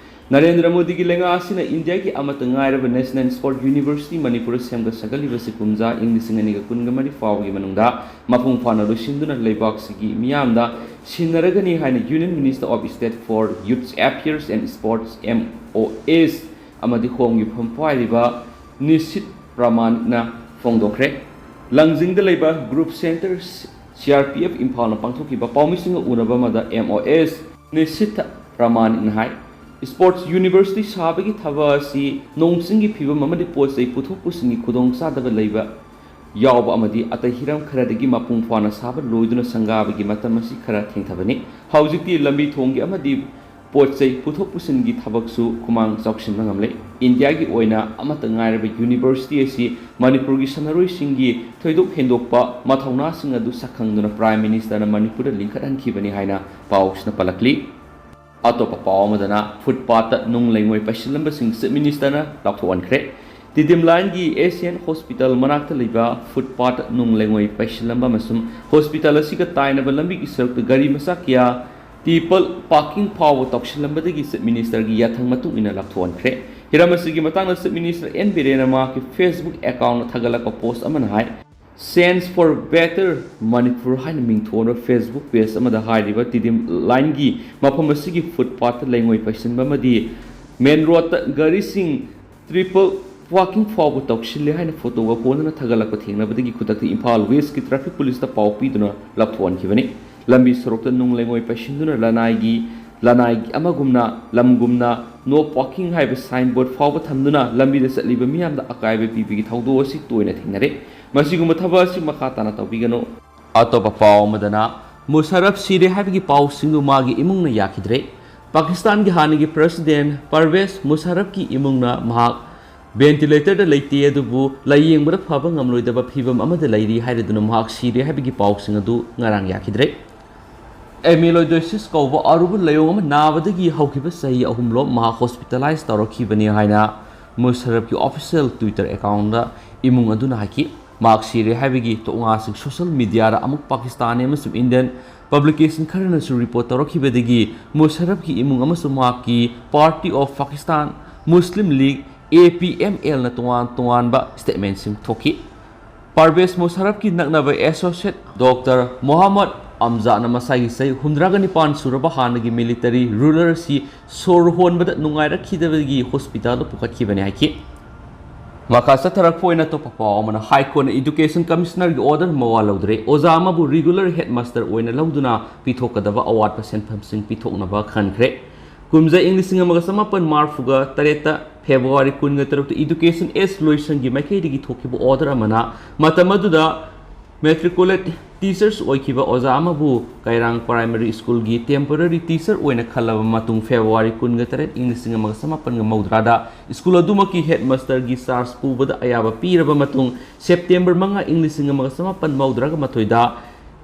ꯅꯔꯦꯟꯗ꯭ꯔ ꯃꯣꯗꯤꯒꯤ ꯂꯩꯉꯥꯛ ꯑꯁꯤꯅ ꯏꯟꯗꯤꯌꯥꯒꯤ ꯑꯃꯠꯇ ꯉꯥꯏꯔꯕ National Sport University ꯃꯅꯤꯄꯨꯔꯗ ꯁꯦꯝꯒꯠ ꯁꯥꯒꯠꯂꯤꯕꯁꯤ ꯀꯨꯝꯖꯥ ꯏꯪ ꯂꯤꯁꯤꯡ ꯑꯅꯤꯒ ꯀꯨꯟꯒ ꯃꯔꯤ ꯐꯥꯎꯕꯒꯤ ꯃꯅꯨꯡꯗ ꯃꯄꯨꯡ ꯐꯥꯅ ꯂꯣꯏꯁꯤꯟꯗꯨꯅ ꯂꯩꯕꯥꯛꯁꯤꯒꯤ ꯃꯤꯌꯥꯝꯗ ꯁꯤꯟꯅꯔꯒꯅꯤ ꯍꯥꯏꯅ Union Minister of State for Youth Affairs and Sports, M O S, ꯑꯃꯗꯤ ꯍꯣꯝꯒꯤ ꯐꯝ ꯄꯥꯏꯔꯤꯕ ꯅꯤꯁꯤꯠ ꯄ꯭ꯔꯃꯥꯅꯤꯛꯅ ꯐꯣꯡꯗꯣꯛꯈ꯭ꯔꯦ꯫ ꯂꯪꯖꯤꯡꯗ ꯂꯩꯕ Group Centre, C R P F ꯏꯝꯐꯥꯜꯅ ꯄꯥꯡꯊꯣꯛꯈꯤꯕ ꯄꯥꯎꯃꯤꯁꯤꯡꯒ ꯎꯅꯕ ꯑꯃꯗ M O S ꯅꯤꯁꯤꯠ ꯄ꯭ꯔꯃꯥꯅꯤꯛꯅ ꯍꯥꯏ, Sports University ꯁꯥꯕꯒꯤ ꯊꯕꯛ ꯑꯁꯤ ꯅꯣꯡ ꯆꯤꯡꯒꯤ ꯐꯤꯕꯝ ꯑꯃꯗꯤ ꯄꯣꯠ ꯆꯩ ꯄꯨꯊꯣꯛ ꯄꯨꯁꯤꯟꯒꯤ ꯈꯨꯗꯣꯡꯆꯥꯗꯕ ꯂꯩꯕ ꯌꯥꯎꯕ ꯑꯃꯗꯤ ꯑꯇꯩ ꯍꯤꯔꯝ ꯈꯔꯗꯒꯤ ꯃꯄꯨꯡ ꯐꯥꯅ ꯁꯥꯕ ꯂꯣꯏꯗꯨꯅ ꯁꯪꯒꯥꯕꯒꯤ ꯃꯇꯝ ꯑꯁꯤ ꯈꯔ ꯊꯦꯡꯊꯕꯅꯤ꯫ ꯍꯧꯖꯤꯛꯇꯤ ꯂꯝꯕꯤ ꯊꯣꯡꯒꯤ ꯑꯃꯗꯤ ꯄꯣꯠ ꯆꯩ ꯄꯨꯊꯣꯛ ꯄꯨꯁꯤꯟꯒꯤ ꯊꯕꯛꯁꯨ ꯈꯨꯃꯥꯡ ꯆꯥꯎꯁꯤꯟꯕ ꯉꯝꯂꯦ꯫ ꯏꯟꯗꯤꯌꯥꯒꯤ ꯑꯣꯏꯅ ꯑꯃꯠꯇ ꯉꯥꯏꯔꯕ university ꯑꯁꯤ ꯃꯅꯤꯄꯨꯔꯒꯤ ꯁꯥꯟꯅꯔꯣꯏꯁꯤꯡꯒꯤ ꯊꯣꯏꯗꯣꯛ ꯍꯦꯟꯗꯣꯛꯄ ꯃꯊꯧꯅꯥꯁꯤꯡ ꯑꯗꯨ ꯁꯛꯈꯪꯗꯨꯅ Prime Minister ꯅ ꯃꯅꯤꯄꯨꯔꯗ ꯂꯤꯡꯈꯠꯍꯟꯈꯤꯕꯅꯤ ꯍꯥꯏꯅ ꯄꯥꯎꯁꯤꯅ ꯄꯜꯂꯛꯂꯤ꯫ ꯑꯇꯣꯞꯄ ꯄꯥꯎ ꯑꯃꯗꯅ, footpath ꯇ ꯅꯨꯡ ꯂꯩꯉꯣꯏ ꯄꯩꯁꯤꯜꯂꯝꯕꯁꯤꯡ Chief Minister ꯅ ꯂꯥꯎꯊꯣꯛꯍꯟꯈ꯭ꯔꯦ꯫ ꯇꯤꯗꯤꯝ line ꯒꯤ Asian Hospital ꯃꯅꯥꯛꯇ ꯂꯩꯕ footpath ꯇ ꯅꯨꯡ ꯂꯩꯉꯣꯏ ꯄꯩꯁꯤꯜꯂꯝꯕ ꯑꯃꯁꯨꯡ hospital ꯑꯁꯤꯒ ꯇꯥꯏꯅꯕ ꯂꯝꯕꯤꯒꯤ ꯁꯔꯨꯛꯇ ꯒꯥꯔꯤ ꯃꯆꯥ ꯀꯌꯥ ꯇꯤꯄꯜ parking ꯐꯥꯎꯕ ꯇꯧꯁꯤꯜꯂꯝꯕꯗꯒꯤ Chief Minister ꯒꯤ ꯌꯥꯊꯪ ꯃꯇꯨꯡ ꯏꯟꯅ ꯂꯥꯎꯊꯣꯛꯍꯟꯈ꯭ꯔꯦ꯫ ꯍꯤꯔꯝ ꯑꯁꯤꯒꯤ ꯃꯇꯥꯡꯗ Chief Minister N Biren ꯅ ꯃꯍꯥꯛꯀꯤ Facebook account ꯊꯥꯒꯠꯂꯛꯄ post ꯑꯃꯅ ꯍꯥꯏ, Change for Better Manipur ꯍꯥꯏꯅ ꯃꯤꯡꯊꯣꯟꯕ Facebook page ꯑꯃꯗ ꯍꯥꯏꯔꯤꯕ ꯇꯤꯗꯤꯝ ꯂꯥꯏꯟꯒꯤ ꯃꯐꯝ ꯑꯁꯤꯒꯤ footpath ꯇ ꯂꯩꯉꯣꯏ ꯄꯩꯁꯤꯟꯕ ꯑꯃꯗꯤ main road ꯇ ꯒꯥꯔꯤꯁꯤꯡ triple parking ꯐꯥꯎꯕ ꯇꯧꯁꯤꯜꯂꯦ ꯍꯥꯏꯅ photo ꯒ ꯀꯣꯟꯅꯅ ꯊꯥꯒꯠꯂꯛꯄ ꯊꯦꯡꯅꯕꯗꯒꯤ ꯈꯨꯗꯛꯇ ꯏꯝꯐꯥꯜ West ꯀꯤ traffic police ꯇ ꯄꯥꯎ ꯄꯤꯗꯨꯅ ꯂꯥꯞꯊꯣꯛꯍꯟꯈꯤꯕꯅꯤ꯫ ꯂꯝꯕꯤ ꯁꯣꯔꯣꯛꯇ ꯅꯨꯡ ꯂꯩꯉꯣꯏ ꯄꯩꯁꯤꯟꯗꯨꯅ ꯂꯅꯥꯏꯒꯤ ꯂꯅꯥꯏ ꯑꯃꯒꯨꯝꯅ, ꯂꯝꯒꯨꯝꯅ no parking ꯍꯥꯏꯕ sign board ꯐꯥꯎꯕ ꯊꯝꯗꯨꯅ ꯂꯝꯕꯤꯗ ꯆꯠꯂꯤꯕ ꯃꯤꯌꯥꯝꯗ ꯑꯀꯥꯏꯕ ꯄꯤꯕꯒꯤ ꯊꯧꯗꯣꯛ ꯑꯁꯤ ꯇꯣꯏꯅ ꯊꯦꯡꯅꯔꯦ꯫ ꯃꯁꯤꯒꯨꯝꯕ ꯊꯕꯛ ꯑꯁꯤ ꯃꯈꯥ ꯇꯥꯅ ꯇꯧꯕꯤꯒꯅꯨ꯫ ꯑꯇꯣꯞꯄ ꯄꯥꯎ ꯑꯃꯗꯅ, ꯃꯨꯁꯔꯐ ꯁꯤꯔꯦ ꯍꯥꯏꯕꯒꯤ ꯄꯥꯎꯁꯤꯡꯗꯨ ꯃꯥꯒꯤ ꯏꯃꯨꯡꯅ ꯌꯥꯈꯤꯗ꯭ꯔꯦ꯫ ꯄꯥꯀꯤꯁꯇꯥꯟꯒꯤ ꯍꯥꯟꯅꯒꯤ president ꯄꯔꯚꯦꯖ ꯃꯨꯁꯔꯐꯀꯤ ꯏꯃꯨꯡꯅ ꯃꯍꯥꯛ ventilator ꯗ ꯂꯩꯇꯦ, ꯑꯗꯨꯕꯨ ꯂꯥꯌꯦꯡꯕꯗ ꯐꯕ ꯉꯝꯂꯣꯏꯗꯕ ꯐꯤꯚꯝ ꯑꯃꯗ ꯂꯩꯔꯤ ꯍꯥꯏꯔꯗꯨꯅ ꯃꯍꯥꯛ ꯁꯤꯔꯦ ꯍꯥꯏꯕꯒꯤ ꯄꯥꯎꯁꯤꯡ ꯑꯗꯨ ꯉꯔꯥꯡ ꯌꯥꯈꯤꯗ꯭ꯔꯦ꯫ Amyloidosis ꯀꯧꯕ ꯑꯔꯨꯕ ꯂꯥꯏꯑꯣꯡ ꯑꯃ ꯅꯥꯕꯗꯒꯤ ꯍꯧꯈꯤꯕ ꯆꯍꯤ ꯑꯍꯨꯝꯂꯣꯝ ꯃꯍꯥꯛ hospitalize ꯇꯧꯔꯛꯈꯤꯕꯅꯤ ꯍꯥꯏꯅ ꯃꯨꯁꯔꯐꯀꯤ official Twitter account ꯗ ꯏꯃꯨꯡ ꯑꯗꯨꯅ ꯍꯥꯏꯈꯤ꯫ ꯃꯍꯥꯛ ꯁꯤꯔꯦ ꯍꯥꯏꯕꯒꯤ ꯊꯧꯑꯣꯡꯁꯤꯡ social media ꯗ ꯑꯃꯨꯛ ꯄꯥꯀꯤꯁꯇꯥꯅꯤ ꯑꯃꯁꯨꯡ Indian publication ꯈꯔꯅꯁꯨ report ꯇꯧꯔꯛꯈꯤꯕꯗꯒꯤ ꯃꯨꯁꯔꯐꯀꯤ ꯏꯃꯨꯡ ꯑꯃꯁꯨꯡ ꯃꯍꯥꯛꯀꯤ Party of Pakistan Muslim League, A P M L ꯅ ꯇꯣꯉꯥꯟ ꯇꯣꯉꯥꯟꯕ statement ꯁꯤꯡ ꯊꯣꯛꯈꯤ꯫ ꯄꯔꯚꯦꯖ ꯃꯨꯁꯔꯐꯀꯤ ꯅꯛꯅꯕ associate doctor ꯃꯣꯍꯝꯃꯗ ꯑꯝꯖꯥꯗꯅ ꯃꯁꯥꯒꯤ ꯆꯍꯤ ꯍꯨꯝꯗ꯭ꯔꯥꯒ ꯅꯤꯄꯥꯟ ꯁꯨꯔꯕ ꯍꯥꯟꯅꯒꯤ military ruler ꯑꯁꯤ ꯁꯣꯔ ꯍꯣꯟꯕꯗ ꯅꯨꯡꯉꯥꯏꯔꯛꯈꯤꯗꯕꯗꯒꯤ hospital ꯗ ꯄꯨꯈꯠꯈꯤꯕꯅꯤ ꯍꯥꯏꯈꯤ꯫ ꯃꯈꯥ ꯆꯠꯊꯔꯛꯄ ꯑꯣꯏꯅ ꯑꯇꯣꯞꯄ ꯄꯥꯎ ꯑꯃꯅ, High Court ꯅ Education Commissioner ꯒꯤ order ꯃꯋꯥ ꯂꯧꯗ꯭ꯔꯦ꯫ ꯑꯣꯖꯥ ꯑꯃꯕꯨ regular headmaster ꯑꯣꯏꯅ ꯂꯧꯗꯨꯅ ꯄꯤꯊꯣꯛꯀꯗꯕ ꯑꯋꯥꯠꯄ ꯁꯦꯟꯐꯝꯁꯤꯡ ꯄꯤꯊꯣꯛꯅꯕ ꯈꯟꯈ꯭ꯔꯦ꯫ ꯀꯨꯝꯖꯥ ꯏꯪ ꯂꯤꯁꯤꯡ ꯑꯃꯒ ꯆꯃꯥꯄꯟ ꯃꯔꯤꯐꯨꯒ ꯇꯔꯦꯠꯇ February ꯀꯨꯟꯒ ꯇꯔꯨꯛꯇ Education Age ꯂꯣꯏꯁꯪꯒꯤ ꯃꯥꯏꯀꯩꯗꯒꯤ ꯊꯣꯛꯈꯤꯕ order ꯑꯃꯅ ꯃꯇꯝ ꯑꯗꯨꯗ matriculate teachers ꯑꯣꯏꯈꯤꯕ ꯑꯣꯖꯥ ꯑꯃꯕꯨ ꯀꯩꯔꯥꯡ Primary School ꯒꯤ temporary teacher ꯑꯣꯏꯅ ꯈꯜꯂꯕ ꯃꯇꯨꯡ, February ꯀꯨꯟꯒ ꯇꯔꯦꯠ ꯏꯪ ꯂꯤꯁꯤꯡ ꯑꯃꯒ ꯆꯃꯥꯄꯟꯒ ꯃꯧꯗ꯭ꯔꯥꯗ school ꯑꯗꯨꯃꯛꯀꯤ headmaster ꯒꯤ charge ꯄꯨꯕꯗ ꯑꯌꯥꯕ ꯄꯤꯔꯕ ꯃꯇꯨꯡ, September ꯃꯉꯥ ꯏꯪ ꯂꯤꯁꯤꯡ ꯑꯃꯒ ꯆꯃꯥꯄꯟ ꯃꯧꯗ꯭ꯔꯥꯒ ꯃꯥꯊꯣꯏꯗ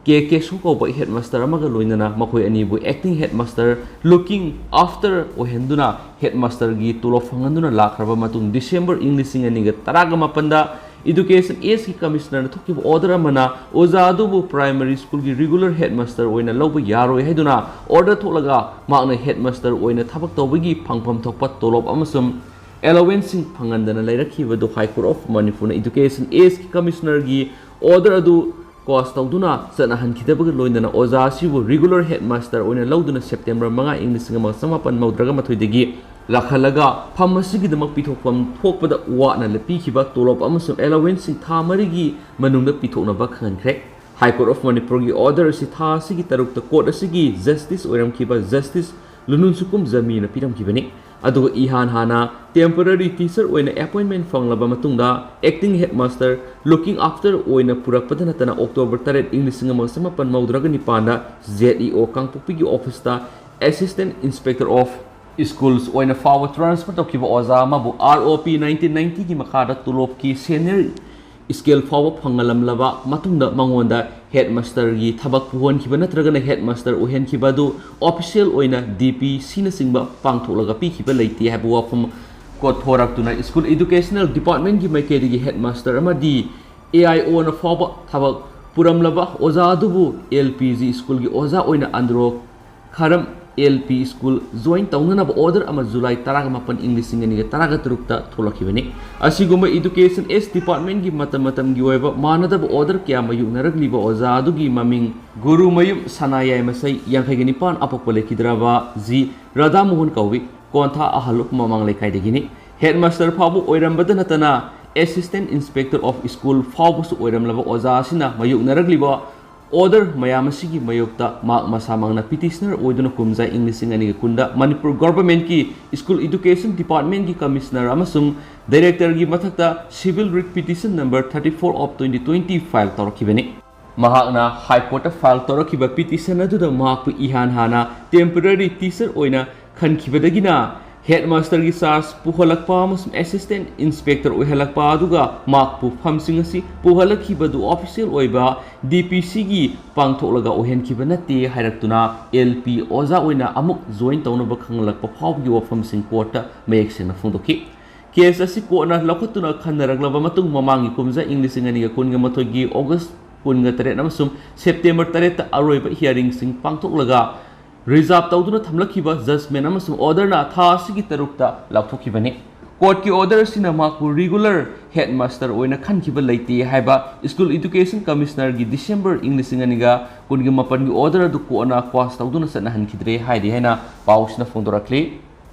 ꯀꯦ ꯀꯦꯁꯣ ꯀꯧꯕ headmaster ꯑꯃꯒ ꯂꯣꯏꯅꯅ ꯃꯈꯣꯏ ꯑꯅꯤꯕꯨ acting headmaster, looking after ꯑꯣꯏꯍꯟꯗꯨꯅ headmaster ꯒꯤ ꯇꯣꯂꯣꯞ ꯐꯪꯍꯟꯗꯨꯅ ꯂꯥꯛꯈ꯭ꯔꯕ ꯃꯇꯨꯡ, December ꯏꯪ ꯂꯤꯁꯤꯡ ꯑꯅꯤꯒ ꯇꯔꯥꯒ ꯃꯥꯄꯟꯗ Education Age ꯀꯤ Commissioner ꯅ ꯊꯣꯛꯈꯤꯕ order ꯑꯃꯅ ꯑꯣꯖꯥ ꯑꯗꯨꯕꯨ Primary School ꯒꯤ regular headmaster ꯑꯣꯏꯅ ꯂꯧꯕ ꯌꯥꯔꯣꯏ ꯍꯥꯏꯗꯨꯅ order ꯊꯣꯛꯂꯒ ꯃꯍꯥꯛꯅ headmaster ꯑꯣꯏꯅ ꯊꯕꯛ ꯇꯧꯕꯒꯤ ꯐꯪꯐꯝ ꯊꯣꯛꯄ ꯇꯣꯂꯣꯞ ꯑꯃꯁꯨꯡ ꯑꯦꯂꯣꯋꯦꯟꯁꯁꯤꯡ ꯐꯪꯍꯟꯗꯅ ꯂꯩꯔꯛꯈꯤꯕꯗꯨ High Court of ꯃꯅꯤꯄꯨꯔꯅ ꯏꯗꯨꯀꯦꯁꯟ ꯑꯦꯁꯀꯤ ꯀꯃꯤꯁꯅꯔꯒꯤ ꯑꯣꯔꯗꯔ ꯑꯗꯨ ꯀꯣꯁ ꯇꯧꯗꯨꯅ ꯆꯠꯅꯍꯟꯈꯤꯗꯕꯒ ꯂꯣꯏꯅꯅ ꯑꯣꯖꯥ ꯑꯁꯤꯕꯨ ꯔꯤꯒꯨꯂꯔ ꯍꯦꯗꯃꯥꯁꯇꯔ ꯑꯣꯏꯅ ꯂꯧꯗꯨꯅ ꯁꯦꯞꯇꯦꯝꯕꯔ ꯃꯉꯥ, ꯏꯪ ꯂꯤꯁꯤꯡ ꯑꯃ ꯆꯃꯥꯄꯟ ꯃꯧꯗ꯭ꯔꯥꯒ ꯃꯥꯊꯣꯏꯗꯒꯤ ꯂꯥꯛꯍꯜꯂꯒ ꯐꯝ ꯑꯁꯤꯒꯤꯗꯃꯛ ꯄꯤꯊꯣꯛꯐꯝ ꯊꯣꯛꯄꯗ ꯋꯥꯠꯅ ꯄꯤꯈꯤꯕ ꯇꯣꯂꯣꯞ ꯑꯃꯁꯨꯡ ꯑꯦꯂꯣꯋꯦꯟꯁꯁꯤꯡ ꯊꯥ ꯃꯔꯤꯒꯤ ꯃꯅꯨꯡꯗ ꯄꯤꯊꯣꯛꯅꯕ ꯈꯪꯍꯟꯈ꯭ꯔꯦ꯫ High Court of ꯃꯅꯤꯄꯨꯔꯒꯤ ꯑꯣꯔꯗꯔ ꯑꯁꯤ ꯊꯥ ꯑꯁꯤꯒꯤ ꯇꯔꯨꯛꯇ ꯀꯣꯔꯠ ꯑꯁꯤꯒꯤ ꯖꯁꯇꯤꯁ ꯑꯣꯏꯔꯝꯈꯤꯕ ꯖꯁꯇꯤꯁ ꯂꯨꯅꯨꯟꯁꯨꯀꯨꯝ ꯖꯃꯤꯅ ꯄꯤꯔꯝꯈꯤꯕꯅꯤ꯫ ꯑꯗꯨꯒ ꯏꯍꯥꯟ ꯍꯥꯟꯅ ꯇꯦꯝꯄꯔꯔꯤ ꯇꯤꯆꯔ ꯑꯣꯏꯅ ꯑꯦꯄꯣꯏꯟꯃꯦꯟ ꯐꯪꯂꯕ ꯃꯇꯨꯡꯗ ꯑꯦꯛꯇꯤꯡ ꯍꯦꯗꯃꯥꯁꯇꯔ ꯂꯨꯀꯤꯡ ꯑꯥꯐꯇꯔ ꯑꯣꯏꯅ ꯄꯨꯔꯛꯄꯗ ꯅꯠꯇꯅ ꯑꯣꯛꯇꯣꯕꯔ ꯇꯔꯦꯠ, ꯏꯪ ꯂꯤꯁꯤꯡ ꯑꯃ ꯆꯃꯥꯄꯟ ꯃꯧꯗ꯭ꯔꯥꯒ ꯅꯤꯄꯥꯟꯗ ꯖꯦꯠ ꯏ ꯑꯣ ꯀꯥꯡꯄꯣꯛꯄꯤꯒꯤ ꯑꯣꯐꯤꯁꯇ ꯑꯦꯁꯤꯁꯇꯦꯟ ꯏꯟꯁꯄꯦꯛꯇꯔ ꯑꯣꯐ ꯁ꯭ꯀꯨꯜꯁ ꯑꯣꯏꯅ ꯐꯥꯎꯕ ꯇ꯭ꯔꯥꯟꯁꯐꯔ ꯇꯧꯈꯤꯕ ꯑꯣꯖꯥ ꯑꯃꯕꯨ ꯑꯥꯔ ꯑꯣ ꯄꯤ ꯅꯥꯏꯟꯇꯤꯟ ꯅꯥꯏꯟꯇꯤꯒꯤ ꯃꯈꯥꯗ ꯇꯣꯂꯣꯞꯀꯤ ꯁꯦꯅꯤꯌꯔ ꯁ꯭ꯀꯦꯜ ꯐꯥꯎꯕ ꯐꯪꯍꯜꯂꯝꯂꯕ ꯃꯇꯨꯡꯗ ꯃꯉꯣꯟꯗ ꯍꯦꯗꯃꯥꯁꯇꯔꯒꯤ ꯊꯕꯛ ꯄꯨꯍꯟꯈꯤꯕ ꯅꯠꯇ꯭ꯔꯒꯅ ꯍꯦꯗꯃꯥꯁꯇꯔ ꯑꯣꯏꯍꯟꯈꯤꯕ ꯑꯗꯨ ꯑꯣꯐꯤꯁꯤꯌꯦꯜ ꯑꯣꯏꯅ ꯗꯤ ꯄꯤ ꯁꯤꯅꯆꯤꯡꯕ ꯄꯥꯡꯊꯣꯛꯂꯒ ꯄꯤꯈꯤꯕ ꯂꯩꯇꯦ ꯍꯥꯏꯕ ꯋꯥꯐꯝ ꯀꯣꯊꯣꯔꯛꯇꯨꯅ ꯁ꯭ꯀꯨꯜ ꯏꯗꯨꯀꯦꯁꯅꯦꯜ ꯗꯤꯄꯥꯔꯠꯃꯦꯟꯒꯤ ꯃꯥꯏꯀꯩꯗꯒꯤ ꯍꯦꯗꯃꯥꯁꯇꯔ ꯑꯃꯗꯤ ꯑꯦ ꯑꯥꯏ ꯑꯣꯅ ꯐꯥꯎꯕ ꯊꯕꯛ ꯄꯨꯔꯝꯂꯕ ꯑꯣꯖꯥ ꯑꯗꯨꯕꯨ ꯑꯦꯜ ꯄꯤ ꯖꯤ ꯁ꯭ꯀꯨꯜꯒꯤ ꯑꯣꯖꯥ ꯑꯣꯏꯅ ꯑꯟꯗ꯭ꯔꯣ ꯈꯥꯔꯝ ꯑꯦꯜ ꯄꯤ ꯁ꯭ꯀꯨꯜ ꯖꯣꯏꯟ ꯇꯧꯅꯅꯕ ꯑꯣꯔꯗꯔ ꯑꯃ ꯖꯨꯂꯥꯏ ꯇꯔꯥꯒ ꯃꯥꯄꯟ, ꯏꯪ ꯂꯤꯁꯤꯡ ꯑꯅꯤꯒ ꯇꯔꯥꯒ ꯇꯔꯨꯛꯇ ꯊꯣꯛꯂꯛꯈꯤꯕꯅꯤ꯫ ꯑꯁꯤꯒꯨꯝꯕ ꯏꯗꯨꯀꯦꯁꯟ ꯑꯦꯁ ꯗꯤꯄꯥꯔꯠꯃꯦꯟꯒꯤ ꯃꯇꯝ ꯃꯇꯝꯒꯤ ꯑꯣꯏꯕ ꯃꯥꯟꯅꯗꯕ ꯑꯣꯔꯗꯔ ꯀꯌꯥ ꯃꯥꯌꯣꯛꯅꯔꯛꯂꯤꯕ ꯑꯣꯖꯥ ꯑꯗꯨꯒꯤ ꯃꯃꯤꯡ ꯒꯨꯔꯨꯃꯌꯨꯝ ꯁꯅꯥꯌꯥꯏꯃꯁꯩ, ꯌꯥꯡꯈꯩꯒ ꯅꯤꯄꯥꯟ, ꯑꯄꯣꯛꯄ ꯂꯩꯈꯤꯗ꯭ꯔꯕ ꯖꯤ ꯔꯥꯙꯥꯃꯣꯍꯟ ꯀꯧꯏ꯫ ꯀꯣꯟꯊꯥ ꯑꯍꯜꯂꯨꯞ ꯃꯃꯥꯡ ꯂꯩꯀꯥꯏꯗꯒꯤꯅꯤ꯫ ꯍꯦꯗꯃꯥꯁꯇꯔ ꯐꯥꯎꯕ ꯑꯣꯏꯔꯝꯕꯗ ꯅꯠꯇꯅ ꯑꯦꯁꯤꯁꯇꯦꯟ ꯏꯟꯁꯄꯦꯛꯇꯔ ꯑꯣꯐ ꯁ꯭ꯀꯨꯜ ꯐꯥꯎꯕꯁꯨ ꯑꯣꯏꯔꯝꯂꯕ ꯑꯣꯖꯥ ꯑꯁꯤꯅ ꯃꯥꯌꯣꯛꯅꯔꯛꯂꯤꯕ ꯑꯣꯔꯗꯔ ꯃꯌꯥꯝ ꯑꯁꯤꯒꯤ ꯃꯥꯌꯣꯛꯇ ꯃꯍꯥꯛ ꯃꯁꯥꯃꯛꯅ ꯄꯤꯇꯤꯁꯅꯔ ꯑꯣꯏꯗꯨꯅ ꯀꯨꯝꯖꯥ ꯏꯪ ꯂꯤꯁꯤꯡ ꯑꯅꯤꯒ ꯀꯨꯟꯗ ꯃꯅꯤꯄꯨꯔ ꯒꯣꯚꯔꯟꯃꯦꯟꯠꯀꯤ ꯁ꯭ꯀꯨꯜ ꯏꯗꯨꯀꯦꯁꯟ ꯗꯤꯄꯥꯔꯠꯃꯦꯟꯠꯀꯤ ꯀꯃꯤꯁꯅꯔ ꯑꯃꯁꯨꯡ ꯗꯥꯏꯔꯦꯛꯇꯔꯒꯤ ꯃꯊꯛꯇ civil writ petition number thirty four of twenty twenty file ꯇꯧꯔꯛꯈꯤꯕꯅꯤ꯫ ꯃꯍꯥꯛꯅ ꯍꯥꯏ ꯀꯣꯔꯠꯇ ꯐꯥꯏꯜ ꯇꯧꯔꯛꯈꯤꯕ ꯄꯤꯇꯤꯁꯟ ꯑꯗꯨꯗ ꯃꯍꯥꯛꯄꯨ ꯏꯍꯥꯟ ꯍꯥꯟꯅ ꯇꯦꯝꯄꯔꯔꯤ ꯇꯤꯆꯔ ꯑꯣꯏꯅ ꯈꯟꯈꯤꯕꯗꯒꯤꯅ ꯍꯦꯗꯃꯥꯁꯇꯔꯒꯤ ꯆꯥꯔꯖ ꯄꯨꯍꯜꯂꯛꯄ ꯑꯃꯁꯨꯡ ꯑꯦꯁꯤꯁꯇꯦꯟ ꯏꯟꯁꯄꯦꯛꯇꯔ ꯑꯣꯏꯍꯜꯂꯛꯄ, ꯑꯗꯨꯒ ꯃꯍꯥꯛꯄꯨ ꯐꯝꯁꯤꯡ ꯑꯁꯤ ꯄꯨꯍꯜꯂꯛꯈꯤꯕꯗꯨ ꯑꯣꯐꯤꯁꯤꯌꯦꯜ ꯑꯣꯏꯕ ꯗꯤ ꯄꯤ ꯁꯤꯒꯤ ꯄꯥꯡꯊꯣꯛꯂꯒ ꯑꯣꯏꯍꯟꯈꯤꯕ ꯅꯠꯇꯦ ꯍꯥꯏꯔꯛꯇꯨꯅ ꯑꯦꯜ ꯄꯤ ꯑꯣꯖꯥ ꯑꯣꯏꯅ ꯑꯃꯨꯛ ꯖꯣꯏꯟ ꯇꯧꯅꯕ ꯈꯪꯍꯜꯂꯛꯄ ꯐꯥꯎꯕꯒꯤ ꯋꯥꯐꯝꯁꯤꯡ ꯀꯣꯔꯠꯇ ꯃꯌꯦꯛ ꯁꯦꯡꯅ ꯐꯣꯡꯗꯣꯛꯈꯤ꯫ ꯀꯦꯁ ꯑꯁꯤ ꯀꯣꯔꯠꯅ ꯂꯧꯈꯠꯇꯨꯅ ꯈꯟꯅꯔꯛꯂꯕ ꯃꯇꯨꯡ, ꯃꯃꯥꯡꯒꯤ ꯀꯨꯝꯖꯥ ꯏꯪ ꯂꯤꯁꯤꯡ ꯑꯅꯤꯒ ꯀꯨꯟꯒ ꯃꯥꯊꯣꯏꯒꯤ ꯑꯣꯒꯁ ꯀꯨꯟꯒ ꯇꯔꯦꯠ ꯑꯃꯁꯨꯡ ꯁꯦꯞꯇꯦꯝꯕꯔ ꯇꯔꯦꯠꯇ ꯑꯔꯣꯏꯕ ꯍꯤꯌꯥꯔꯤꯡꯁꯤꯡ ꯄꯥꯡꯊꯣꯛꯂꯒ ꯔꯤꯖꯥꯔꯚ ꯇꯧꯗꯨꯅ ꯊꯝꯂꯛꯈꯤꯕ ꯖꯖꯃꯦꯟ ꯑꯃꯁꯨꯡ ꯑꯣꯔꯗꯔꯅ ꯊꯥ ꯑꯁꯤꯒꯤ ꯇꯔꯨꯛꯇ ꯂꯥꯎꯊꯣꯛꯈꯤꯕꯅꯤ꯫ Courtꯀꯤ order ꯑꯁꯤꯅ ꯃꯍꯥꯛꯄꯨ regular headmaster ꯑꯣꯏꯅ ꯈꯟꯈꯤꯕ ꯂꯩꯇꯦ ꯍꯥꯏꯕ School Education Commissionerꯒꯤ December ꯏꯪ ꯂꯤꯁꯤꯡ ꯑꯅꯤꯒ ꯀꯨꯟꯒ ꯃꯥꯄꯟꯒꯤ order ꯑꯗꯨ ꯀꯣꯟꯅ quash ꯇꯧꯗꯨꯅ ꯆꯠꯅꯍꯟꯈꯤꯗ꯭ꯔꯦ ꯍꯥꯏꯔꯤ ꯍꯥꯏꯅ ꯄꯥꯎꯁꯤꯅ ꯐꯣꯡꯗꯣꯔꯛꯂꯤ꯫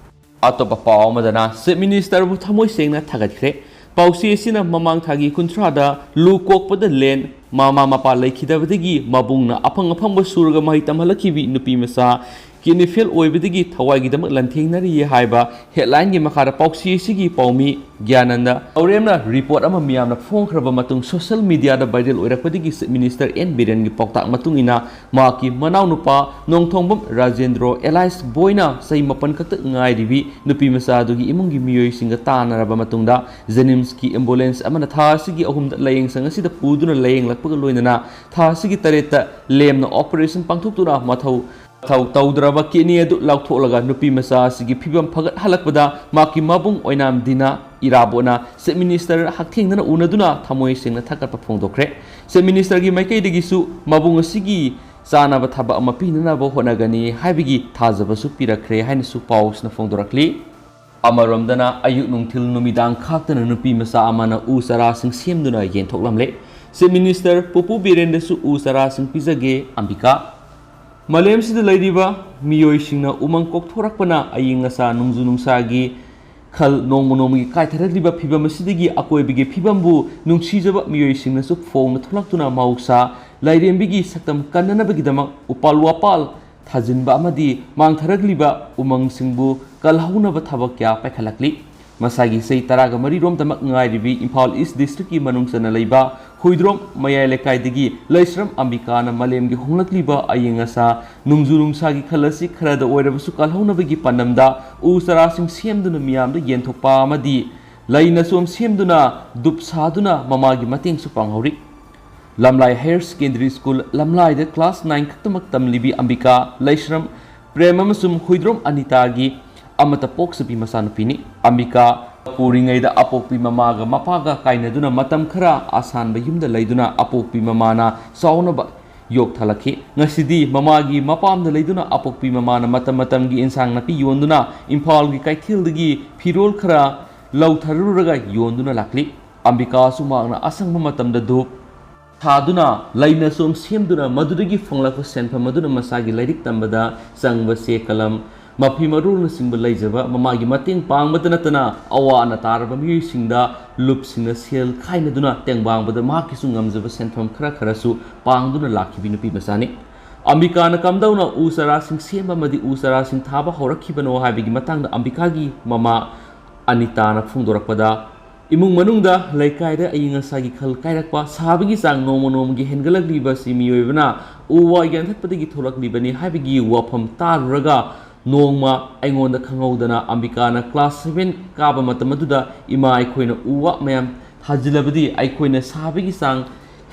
ꯑꯇꯣꯞꯄ ꯄꯥꯎ ꯑꯃꯗꯅ Chief Ministerꯕꯨ ꯊꯃꯣꯏ ꯁꯦꯡꯅ ꯊꯥꯒꯠꯈ꯭ꯔꯦ꯫ ꯄꯥꯎꯆꯦ ꯑꯁꯤꯅ ꯃꯃꯥꯡ ꯊꯥꯒꯤ ꯀꯨꯟꯊ꯭ꯔꯥꯗ ꯂꯨ ꯀꯣꯛꯄꯗ ꯂꯦꯟ, ꯃꯃꯥ ꯃꯄꯥ ꯂꯩꯈꯤꯗꯕꯗꯒꯤ ꯃꯕꯨꯡꯅ ꯑꯐꯪ ꯑꯐꯪꯕ ꯁꯨꯔꯒ ꯃꯍꯩ ꯇꯝꯍꯜꯂꯛꯈꯤꯕꯤ ꯅꯨꯄꯤ ꯃꯆꯥ kidney fail ꯑꯣꯏꯕꯗꯒꯤ ꯊꯋꯥꯏꯒꯤꯗꯃꯛ ꯂꯥꯟꯊꯦꯡꯅꯔꯤꯌꯦ ꯍꯥꯏꯕ headlineꯒꯤ ꯃꯈꯥꯗ ꯄꯥꯎꯆꯦ ꯑꯁꯤꯒꯤ ꯄꯥꯎꯃꯤ ꯒ꯭ꯌꯥꯅꯟꯗ ꯇꯧꯔꯦꯝꯅ report ꯑꯃ ꯃꯤꯌꯥꯝꯅ ꯐꯣꯡꯈ꯭ꯔꯕ ꯃꯇꯨꯡ social mediaꯗ viral ꯑꯣꯏꯔꯛꯄꯗꯒꯤ Chief Minister ꯑꯦꯟ ꯕꯤꯔꯦꯟꯒꯤ ꯄꯥꯎꯇꯥꯛ ꯃꯇꯨꯡ ꯏꯟꯅ ꯃꯍꯥꯛꯀꯤ ꯃꯅꯥꯎꯅꯨꯄꯥ ꯅꯣꯡꯊꯣꯡꯕꯝ ꯔꯥꯖꯦꯟꯗ꯭ꯔꯣ alias ꯕꯣꯏꯅ ꯆꯍꯤ ꯃꯥꯄꯟ ꯈꯛꯇ ꯉꯥꯏꯔꯤꯕꯤ ꯅꯨꯄꯤ ꯃꯆꯥ ꯑꯗꯨꯒꯤ ꯏꯃꯨꯡꯒꯤ ꯃꯤꯑꯣꯏꯁꯤꯡꯒ ꯇꯥꯟꯅꯔꯕ ꯃꯇꯨꯡꯗ JNIMSꯀꯤ ambulance ꯑꯃꯅ ꯊꯥ ꯑꯁꯤꯒꯤ ꯑꯍꯨꯝꯗ ꯂꯥꯌꯦꯡꯁꯪ ꯑꯁꯤꯗ ꯄꯨꯗꯨꯅ ꯂꯥꯌꯦꯡꯂꯛꯄꯒ ꯂꯣꯏꯅꯅ ꯊꯥ ꯑꯁꯤꯒꯤ ꯇꯔꯦꯠꯇ ꯂꯦꯝꯅ operation ꯄꯥꯡꯊꯣꯛꯇꯨꯅ ꯃꯊꯧ ꯃꯊꯧ ꯇꯧꯗ꯭ꯔꯕ kidney ꯑꯗꯨ ꯂꯧꯊꯣꯛꯂꯒ ꯅꯨꯄꯤ ꯃꯆꯥ ꯑꯁꯤꯒꯤ ꯐꯤꯕꯝ ꯐꯒꯠꯍꯜꯂꯛꯄꯗ ꯃꯍꯥꯛꯀꯤ ꯃꯕꯨꯡ ꯑꯣꯏꯅꯥꯝ ꯗꯤꯅꯥ ꯏꯔꯥꯕꯣꯠꯅ Chief Minister ꯍꯛꯊꯦꯡꯅꯅ ꯎꯅꯗꯨꯅ ꯊꯃꯣꯏ ꯁꯦꯡꯅ ꯊꯥꯒꯠꯄ ꯐꯣꯡꯗꯣꯛꯈ꯭ꯔꯦ꯫ Chief Ministerꯒꯤ ꯃꯥꯏꯀꯩꯗꯒꯤꯁꯨ ꯃꯕꯨꯡ ꯑꯁꯤꯒꯤ ꯆꯥꯅꯕ ꯊꯕꯛ ꯑꯃ ꯄꯤꯅꯅꯕ ꯍꯣꯠꯅꯒꯅꯤ ꯍꯥꯏꯕꯒꯤ ꯊꯥꯖꯕꯁꯨ ꯄꯤꯔꯛꯈ꯭ꯔꯦ ꯍꯥꯏꯅꯁꯨ ꯄꯥꯎꯁꯤꯅ ꯐꯣꯡꯗꯣꯔꯛꯂꯤ꯫ ꯑꯃꯔꯣꯝꯗꯅ ꯑꯌꯨꯛ ꯅꯨꯡꯊꯤꯜ ꯅꯨꯃꯤꯗꯥꯡ ꯈꯥꯛꯇꯅ ꯅꯨꯄꯤ ꯃꯆꯥ ꯑꯃꯅ ꯎ ꯆꯥꯔꯥꯁꯤꯡ ꯁꯦꯝꯗꯨꯅ ꯌꯦꯟꯊꯣꯛꯂꯝꯂꯦ꯫ Chief Minister ꯄꯨꯄꯨ ꯕꯤꯔꯦꯟꯗꯁꯨ ꯎ ꯆꯥꯔꯥꯁꯤꯡ ꯄꯤꯖꯒꯦ ꯑꯝꯕꯤꯀꯥ꯫ ꯃꯥꯂꯦꯝꯁꯤꯗ ꯂꯩꯔꯤꯕ ꯃꯤꯑꯣꯏꯁꯤꯡꯅ ꯎꯃꯪ ꯀꯣꯛꯊꯣꯔꯛꯄꯅ ꯑꯌꯤꯡ ꯑꯁꯥ ꯅꯣꯡꯖꯨ ꯅꯨꯡꯁꯥꯒꯤ ꯈꯜ ꯅꯣꯡꯃ ꯅꯣꯡꯃꯒꯤ ꯀꯥꯏꯊꯔꯛꯂꯤꯕ ꯐꯤꯕꯝ ꯑꯁꯤꯗꯒꯤ ꯑꯀꯣꯏꯕꯒꯤ ꯐꯤꯕꯝꯕꯨ ꯅꯨꯡꯁꯤꯖꯕ ꯃꯤꯑꯣꯏꯁꯤꯡꯅꯁꯨ ꯐꯣꯡꯅ ꯊꯣꯛꯂꯛꯇꯨꯅ ꯃꯍꯧꯁꯥ ꯂꯥꯏꯔꯦꯝꯕꯤꯒꯤ ꯁꯛꯇꯝ ꯀꯟꯅꯅꯕꯒꯤꯗꯃꯛ ꯎꯄꯥꯜ ꯋꯥꯄꯥꯜ ꯊꯥꯖꯤꯟꯕ ꯑꯃꯗꯤ ꯃꯥꯡꯊꯔꯛꯂꯤꯕ ꯎꯃꯪꯁꯤꯡꯕꯨ ꯀꯜꯍꯧꯅꯕ ꯊꯕꯛ ꯀꯌꯥ ꯄꯥꯏꯈꯠꯂꯛꯂꯤ꯫ ꯃꯁꯥꯒꯤ ꯆꯍꯤ ꯇꯔꯥꯒ ꯃꯔꯤꯔꯣꯝꯗꯃꯛ ꯉꯥꯏꯔꯤꯕꯤ ꯏꯝꯐꯥꯜ ꯏꯁ ꯗꯤꯁꯇ꯭ꯔꯤꯛꯀꯤ ꯃꯅꯨꯡ ꯆꯟꯅ ꯂꯩꯕ ꯍꯨꯏꯗ꯭ꯔꯣꯝ ꯃꯌꯥꯏ ꯂꯩꯀꯥꯏꯗꯒꯤ ꯂꯩꯁ꯭ꯔꯝ ꯑꯝꯕꯤꯀꯥꯅ ꯃꯥꯂꯦꯝꯒꯤ ꯍꯣꯡꯂꯛꯂꯤꯕ ꯑꯌꯤꯡ ꯑꯁꯥ ꯅꯣꯡꯖꯨ ꯅꯨꯡꯁꯥꯒꯤ ꯈꯜ ꯑꯁꯤ ꯈꯔꯗ ꯑꯣꯏꯔꯕꯁꯨ ꯀꯜꯍꯧꯅꯕꯒꯤ ꯄꯥꯟꯗꯝꯗ ꯎ ꯆꯥꯔꯥꯁꯤꯡ ꯁꯦꯝꯗꯨꯅ ꯃꯤꯌꯥꯝꯗ ꯌꯦꯟꯊꯣꯛꯄ ꯑꯃꯗꯤ ꯂꯩ ꯅꯆꯣꯝ ꯁꯦꯝꯗꯨꯅ ꯗꯨꯞ ꯁꯥꯗꯨꯅ ꯃꯃꯥꯒꯤ ꯃꯇꯦꯡꯁꯨ ꯄꯥꯡꯍꯧꯔꯤ꯫ ꯂꯝꯂꯥꯏ Higher Secondary School ꯂꯝꯂꯥꯏꯗ class nine ꯈꯛꯇꯃꯛ ꯇꯝꯂꯤꯕꯤ ꯑꯝꯕꯤꯀꯥ ꯂꯩꯁ꯭ꯔꯝ ꯄ꯭ꯔꯦꯝ ꯑꯃꯁꯨꯡ ꯍꯨꯏꯗ꯭ꯔꯣꯝ ꯑꯅꯤꯇꯥꯒꯤ ꯑꯃꯠꯇ ꯄꯣꯛꯆꯕꯤ ꯃꯆꯥꯅꯨꯄꯤꯅꯤ꯫ ꯑꯝꯕꯤꯀꯥ ꯄꯣꯛꯂꯤꯉꯩꯗ ꯑꯄꯣꯛꯄꯤ ꯃꯃꯥꯒ ꯃꯄꯥꯒ ꯀꯥꯏꯅꯗꯨꯅ ꯃꯇꯝ ꯈꯔ ꯑꯁꯥꯟꯕ ꯌꯨꯝꯗ ꯂꯩꯗꯨꯅ ꯑꯄꯣꯛꯄꯤ ꯃꯃꯥꯅ ꯆꯥꯎꯅꯕ ꯌꯣꯛꯊꯜꯂꯛꯈꯤ꯫ ꯉꯁꯤꯗꯤ ꯃꯃꯥꯒꯤ ꯃꯄꯥꯝꯗ ꯂꯩꯗꯨꯅ ꯑꯄꯣꯛꯄꯤ ꯃꯃꯥꯅ ꯃꯇꯝ ꯃꯇꯝꯒꯤ ꯏꯟꯁꯥꯡ ꯅꯥꯄꯤ ꯌꯣꯟꯗꯨꯅ ꯏꯝꯐꯥꯜꯒꯤ ꯀꯩꯊꯦꯜꯗꯒꯤ ꯐꯤꯔꯣꯜ ꯈꯔ ꯂꯧꯊꯔꯨꯔꯒ ꯌꯣꯟꯗꯨꯅ ꯂꯥꯛꯂꯤ꯫ ꯑꯝꯕꯤꯀꯥꯁꯨ ꯃꯍꯥꯛꯅ ꯑꯁꯪꯕ ꯃꯇꯝꯗ ꯙꯨꯞ ꯊꯥꯗꯨꯅ, ꯂꯩꯅ ꯆꯣꯝ ꯁꯦꯝꯗꯨꯅ, ꯃꯗꯨꯗꯒꯤ ꯐꯪꯂꯛꯄ ꯁꯦꯟꯐꯝ ꯑꯗꯨꯅ ꯃꯁꯥꯒꯤ ꯂꯥꯏꯔꯤꯛ ꯇꯝꯕꯗ ꯆꯪꯕ ꯆꯦ ꯀꯂꯝ, ꯃꯐꯤ ꯃꯔꯣꯜꯅꯆꯤꯡꯕ ꯂꯩꯖꯕ ꯃꯃꯥꯒꯤ ꯃꯇꯦꯡ ꯄꯥꯡꯕꯇ ꯅꯠꯇꯅ, ꯑꯋꯥ ꯑꯅꯥ ꯇꯥꯔꯕ ꯃꯤꯑꯣꯏꯁꯤꯡꯗ ꯂꯨꯞꯁꯤꯡꯅ ꯁꯦꯜ ꯈꯥꯏꯅꯗꯨꯅ ꯇꯦꯡꯕꯥꯡꯕꯗ ꯃꯍꯥꯛꯀꯤꯁꯨ ꯉꯝꯖꯕ ꯁꯦꯟꯐꯝ ꯈꯔ ꯈꯔꯁꯨ ꯄꯥꯡꯗꯨꯅ ꯂꯥꯛꯈꯤꯕꯤ ꯅꯨꯄꯤ ꯃꯆꯥꯅꯤ꯫ ꯑꯝꯕꯤꯀꯥꯅ ꯀꯝꯗꯧꯅ ꯎ ꯆꯥꯔꯥꯁꯤꯡ ꯁꯦꯝꯕ ꯑꯃꯗꯤ ꯎ ꯆꯥꯔꯥꯁꯤꯡ ꯊꯥꯕ ꯍꯧꯔꯛꯈꯤꯕꯅꯣ ꯍꯥꯏꯕꯒꯤ ꯃꯇꯥꯡꯗ ꯑꯝꯕꯤꯀꯥꯒꯤ ꯃꯃꯥ ꯑꯅꯤꯇꯥꯅ ꯐꯣꯡꯗꯣꯔꯛꯄꯗ, ꯏꯃꯨꯡ ꯃꯅꯨꯡꯗ, ꯂꯩꯀꯥꯏꯗ ꯑꯏꯪ ꯑꯁꯥꯒꯤ ꯈꯜ ꯀꯥꯏꯔꯛꯄ, ꯁꯥꯕꯒꯤ ꯆꯥꯡ ꯅꯣꯡꯃ ꯅꯣꯡꯃꯒꯤ ꯍꯦꯟꯒꯠꯂꯛꯂꯤꯕ ꯑꯁꯤ ꯃꯤꯑꯣꯏꯕꯅ ꯎ ꯋꯥ ꯌꯥꯟꯊꯠꯄꯗꯒꯤ ꯊꯣꯛꯂꯛꯂꯤꯕꯅꯤ ꯍꯥꯏꯕꯒꯤ ꯋꯥꯐꯝ ꯇꯥꯔꯨꯔꯒ, ꯅꯣꯡꯃ ꯑꯩꯉꯣꯟꯗ ꯈꯪꯍꯧꯗꯅ ꯑꯝꯕꯤꯀꯥꯅ class seven ꯀꯥꯕ ꯃꯇꯝ ꯑꯗꯨꯗ, "ꯏꯃꯥ, ꯑꯩꯈꯣꯏꯅ ꯎ ꯋꯥ ꯃꯌꯥꯝ ꯊꯥꯖꯤꯜꯂꯕꯗꯤ ꯑꯩꯈꯣꯏꯅ ꯁꯥꯕꯒꯤ ꯆꯥꯡ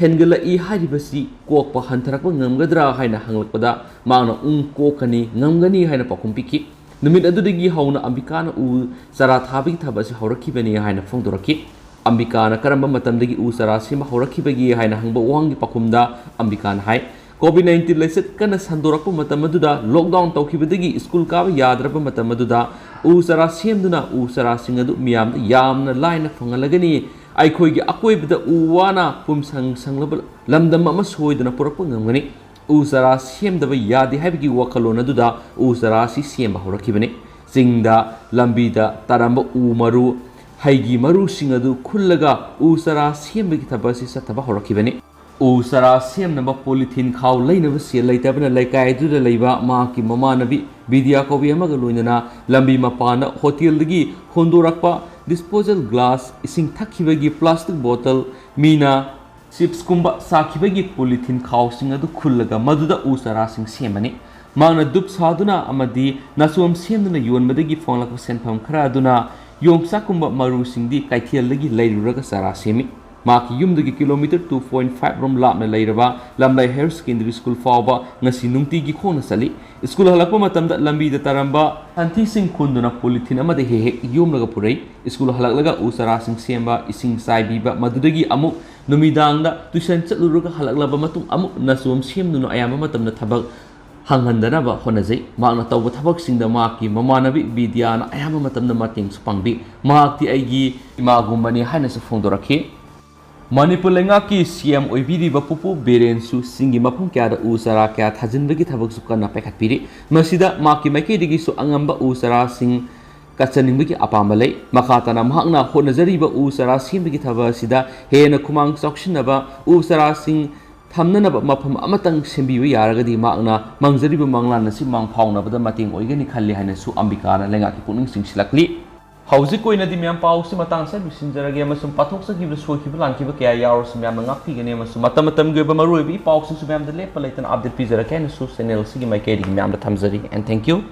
ꯍꯦꯟꯒꯠꯂꯛꯏ ꯍꯥꯏꯔꯤꯕꯁꯤ ꯀꯣꯛꯄ ꯍꯟꯊꯔꯛꯄ ꯉꯝꯒꯗ꯭ꯔꯥ?" ꯍꯥꯏꯅ ꯍꯪꯂꯛꯄꯗ, ꯃꯍꯥꯛꯅ "ꯎꯝ, ꯀꯣꯛꯀꯅꯤ, ꯉꯝꯒꯅꯤ" ꯍꯥꯏꯅ ꯄꯥꯎꯈꯨꯝ ꯄꯤꯈꯤ꯫ ꯅꯨꯃꯤꯠ ꯑꯗꯨꯗꯒꯤ ꯍꯧꯅ ꯑꯝꯕꯤꯀꯥꯅ ꯎ ꯆꯥꯔꯥ ꯊꯥꯕꯒꯤ ꯊꯕꯛ ꯑꯁꯤ ꯍꯧꯔꯛꯈꯤꯕꯅꯤ ꯍꯥꯏꯅ ꯐꯣꯡꯗꯣꯔꯛꯈꯤ꯫ ꯑꯝꯕꯤꯀꯥꯅ ꯀꯔꯝꯕ ꯃꯇꯝꯗꯒꯤ ꯎ ꯆꯥꯔꯥ ꯁꯦꯝꯕ ꯍꯧꯔꯛꯈꯤꯕꯒꯦ ꯍꯥꯏꯅ ꯍꯪꯕ ꯋꯥꯍꯪꯒꯤ ꯄꯥꯎꯈꯨꯝꯗ ꯑꯝꯕꯤꯀꯥꯅ ꯍꯥꯏ, COVID nineteen ꯂꯥꯏꯆꯠ ꯀꯟꯅ ꯁꯟꯗꯣꯔꯛꯄ ꯃꯇꯝ ꯑꯗꯨꯗ, lockdown ꯇꯧꯈꯤꯕꯗꯒꯤ ꯁ꯭ꯀꯨꯜ ꯀꯥꯕ ꯌꯥꯗ꯭ꯔꯕ ꯃꯇꯝ ꯑꯗꯨꯗ, ꯎ ꯆꯥꯔꯥ ꯁꯦꯝꯗꯨꯅ ꯎ ꯆꯥꯔꯥꯁꯤꯡ ꯑꯗꯨ ꯃꯤꯌꯥꯝꯗ ꯌꯥꯝꯅ ꯂꯥꯏꯅ ꯐꯪꯍꯜꯂꯒꯅꯤ꯫ ꯑꯩꯈꯣꯏꯒꯤ ꯑꯀꯣꯏꯕꯗ ꯎ ꯋꯥꯅ ꯄꯨꯝꯁꯪ ꯁꯪꯂꯕ ꯂꯝꯗꯝ ꯑꯃ ꯁꯣꯏꯗꯅ ꯄꯨꯔꯛꯄ ꯉꯝꯒꯅꯤ꯫ ꯎ ꯆꯥꯔꯥ ꯁꯦꯝꯗꯕ ꯌꯥꯗꯦ ꯍꯥꯏꯕꯒꯤ ꯋꯥꯈꯜꯂꯣꯟ ꯑꯗꯨꯗ ꯎ ꯆꯥꯔꯥ ꯑꯁꯤ ꯁꯦꯝꯕ ꯍꯧꯔꯛꯈꯤꯕꯅꯤ꯫ ꯆꯤꯡꯗ, ꯂꯝꯕꯤꯗ ꯇꯥꯔꯝꯕ ꯎ ꯃꯔꯨ, ꯍꯩꯒꯤ ꯃꯔꯨꯁꯤꯡ ꯑꯗꯨ ꯈꯨꯜꯂꯒ ꯎ ꯆꯥꯔꯥ ꯁꯦꯝꯕꯒꯤ ꯊꯕꯛ ꯑꯁꯤ ꯆꯠꯊꯕ ꯍꯧꯔꯛꯈꯤꯕꯅꯤ꯫ ꯎ ꯆꯥꯔꯥ ꯁꯦꯝꯅꯕ ꯄꯣꯂꯤꯊꯤꯟ ꯈꯥꯎ ꯂꯩꯅꯕ ꯁꯦꯜ ꯂꯩꯇꯕꯅ, ꯂꯩꯀꯥꯏ ꯑꯗꯨꯗ ꯂꯩꯕ ꯃꯍꯥꯛꯀꯤ ꯃꯃꯥꯟꯅꯕꯤ ꯕꯤꯗ꯭ꯌꯥ ꯀꯧꯕꯤ ꯑꯃꯒ ꯂꯣꯏꯅꯅ ꯂꯝꯕꯤ ꯃꯄꯥꯟꯗ ꯍꯣꯇꯦꯜꯗꯒꯤ ꯍꯨꯟꯗꯣꯔꯛꯄ disposal glass, ꯏꯁꯤꯡ ꯊꯛꯈꯤꯕꯒꯤ plastic bottle, ꯃꯤꯅ ꯆꯤꯞꯁꯀꯨꯝꯕ ꯆꯥꯈꯤꯕꯒꯤ ꯄꯣꯂꯤꯊꯤꯟ ꯈꯥꯎꯁꯤꯡ ꯑꯗꯨ ꯈꯨꯜꯂꯒ ꯃꯗꯨꯗ ꯎ ꯆꯥꯔꯥꯁꯤꯡ ꯁꯦꯝꯕꯅꯤ꯫ ꯃꯍꯥꯛꯅ ꯙꯨꯞ ꯁꯥꯗꯨꯅ ꯑꯃꯗꯤ ꯅꯥꯆꯣꯝ ꯁꯦꯝꯗꯨꯅ ꯌꯣꯟꯕꯗꯒꯤ ꯐꯪꯂꯛꯄ ꯁꯦꯟꯐꯝ ꯈꯔ ꯑꯗꯨꯅ ꯌꯣꯡꯆꯥꯛꯀꯨꯝꯕ ꯃꯔꯨꯁꯤꯡꯗꯤ ꯀꯩꯊꯦꯜꯗꯒꯤ ꯂꯩꯔꯨꯔꯒ ꯆꯥꯔꯥ ꯁꯦꯝꯃꯤ꯫ ꯃꯍꯥꯛꯀꯤ ꯌꯨꯝꯗꯒꯤ kilometre two point five ꯔꯣꯝ ꯂꯥꯞꯅ ꯂꯩꯔꯕ ꯂꯝꯂꯩ Higher Secondary School ꯐꯥꯎꯕ ꯉꯁꯤ ꯅꯨꯡꯇꯤꯒꯤ ꯈꯣꯡꯅ ꯆꯠꯂꯤ꯫ ꯁ꯭ꯀꯨꯜ ꯍꯜꯂꯛꯄ ꯃꯇꯝꯗ ꯂꯝꯕꯤꯗ ꯇꯥꯔꯝꯕ ꯁꯟꯊꯤꯁꯤꯡ ꯈꯨꯟꯗꯨꯅ ꯄꯣꯂꯤꯊꯤꯟ ꯑꯃꯗ ꯍꯦꯛ ꯍꯦꯛ ꯌꯣꯝꯂꯒ ꯄꯨꯔꯛꯏ꯫ ꯁ꯭ꯀꯨꯜ ꯍꯜꯂꯛꯂꯒ ꯎ ꯆꯥꯔꯥꯁꯤꯡ ꯁꯦꯝꯕ, ꯏꯁꯤꯡ ꯆꯥꯏꯕꯤꯕ, ꯃꯗꯨꯗꯒꯤ ꯑꯃꯨꯛ ꯅꯨꯃꯤꯗꯥꯡꯗ tuition ꯆꯠꯂꯨꯔꯒ ꯍꯜꯂꯛꯂꯕ ꯃꯇꯨꯡ ꯑꯃꯨꯛ ꯅꯥꯆꯣꯝ ꯁꯦꯝꯗꯨꯅ ꯑꯌꯥꯝꯕ ꯃꯇꯝꯗ ꯊꯕꯛ ꯈꯪꯍꯟꯗꯅꯕ ꯍꯣꯠꯅꯖꯩ꯫ ꯃꯍꯥꯛꯅ ꯇꯧꯕ ꯊꯕꯛꯁꯤꯡꯗ ꯃꯍꯥꯛꯀꯤ ꯃꯃꯥꯟꯅꯕꯤ ꯕꯤꯗ꯭ꯌꯥꯅ ꯑꯌꯥꯝꯕ ꯃꯇꯝꯗ ꯃꯇꯦꯡꯁꯨ ꯄꯥꯡꯕꯤ꯫ ꯃꯍꯥꯛꯇꯤ ꯑꯩꯒꯤ ꯏꯃꯥꯒꯨꯝꯕꯅꯤ ꯍꯥꯏꯅꯁꯨ ꯐꯣꯡꯗꯣꯔꯛꯈꯤ꯫ ꯃꯅꯤꯄꯨꯔ ꯂꯩꯉꯥꯛꯀꯤ ꯁꯤ ꯑꯦꯝ ꯑꯣꯏꯕꯤꯔꯤꯕ ꯄꯨꯄꯨ ꯕꯤꯔꯦꯟꯁꯨ ꯆꯤꯡꯒꯤ ꯃꯐꯝ ꯀꯌꯥꯗ ꯎ ꯆꯥꯔꯥ ꯀꯌꯥ ꯊꯥꯖꯤꯟꯕꯒꯤ ꯊꯕꯛꯁꯨ ꯀꯟꯅ ꯄꯥꯏꯈꯠꯄꯤꯔꯤ꯫ ꯃꯁꯤꯗ ꯃꯍꯥꯛꯀꯤ ꯃꯥꯏꯀꯩꯗꯒꯤꯁꯨ ꯑꯉꯝꯕ ꯎ ꯆꯥꯔꯥꯁꯤꯡ ꯀꯠꯆꯅꯤꯡꯕꯒꯤ ꯑꯄꯥꯝꯕ ꯂꯩ꯫ ꯃꯈꯥ ꯇꯥꯅ ꯃꯍꯥꯛꯅ ꯍꯣꯠꯅꯖꯔꯤꯕ ꯎ ꯆꯥꯔꯥ ꯁꯦꯝꯕꯒꯤ ꯊꯕꯛ ꯑꯁꯤꯗ ꯍꯦꯟꯅ ꯈꯨꯃꯥꯡ ꯆꯥꯎꯁꯤꯟꯅꯕ ꯎ ꯆꯥꯔꯥꯁꯤꯡ ꯊꯝꯅꯅꯕ ꯃꯐꯝ ꯑꯃꯇꯪ ꯁꯦꯝꯕꯤꯕ ꯌꯥꯔꯒꯗꯤ ꯃꯍꯥꯛꯅ ꯃꯪꯖꯔꯤꯕ ꯃꯪꯂꯥꯟ ꯑꯁꯤ ꯃꯥꯡ ꯐꯥꯎꯅꯕꯗ ꯃꯇꯦꯡ ꯑꯣꯏꯒꯅꯤ ꯈꯜꯂꯤ ꯍꯥꯏꯅꯁꯨ ꯑꯝꯕꯤꯀꯥꯅ ꯂꯩꯉꯥꯛꯀꯤ ꯄꯨꯛꯅꯤꯡ ꯆꯤꯡꯁꯤꯜꯂꯛꯂꯤ꯫ ꯍꯧꯖꯤꯛꯀꯤ ꯑꯣꯏꯅꯗꯤ ꯃꯌꯥꯝ ꯄꯥꯎꯁꯤ ꯃꯇꯥꯡ ꯑꯁꯤꯗ ꯂꯣꯏꯁꯤꯟꯖꯔꯒꯦ ꯑꯃꯁꯨꯡ ꯄꯥꯊꯣꯛꯆꯈꯤꯕ ꯁꯣꯏꯈꯤꯕ ꯂꯥꯟꯈꯤꯕ ꯀꯌꯥ ꯌꯥꯎꯔꯁꯨ ꯃꯌꯥꯝꯅ ꯉꯥꯛꯄꯤꯒꯅꯤ ꯑꯃꯁꯨꯡ ꯃꯇꯝ ꯃꯇꯝꯒꯤ ꯑꯣꯏꯕ ꯃꯔꯨꯑꯣꯏꯕ ꯏ ꯄꯥꯎꯁꯤꯡꯁꯨ ꯃꯌꯥꯝꯗ ꯂꯦꯞꯄ ꯂꯩꯇꯅ ꯑꯞꯗꯦꯠ ꯄꯤꯖꯔꯛꯀꯦ ꯍꯥꯏꯅꯁꯨ ꯆꯦꯅꯦꯜ ꯑꯁꯤꯒꯤ ꯃꯥꯏꯀꯩꯗꯒꯤ ꯃꯌꯥꯝꯗ ꯊꯝꯖꯔꯤ꯫ And thank you.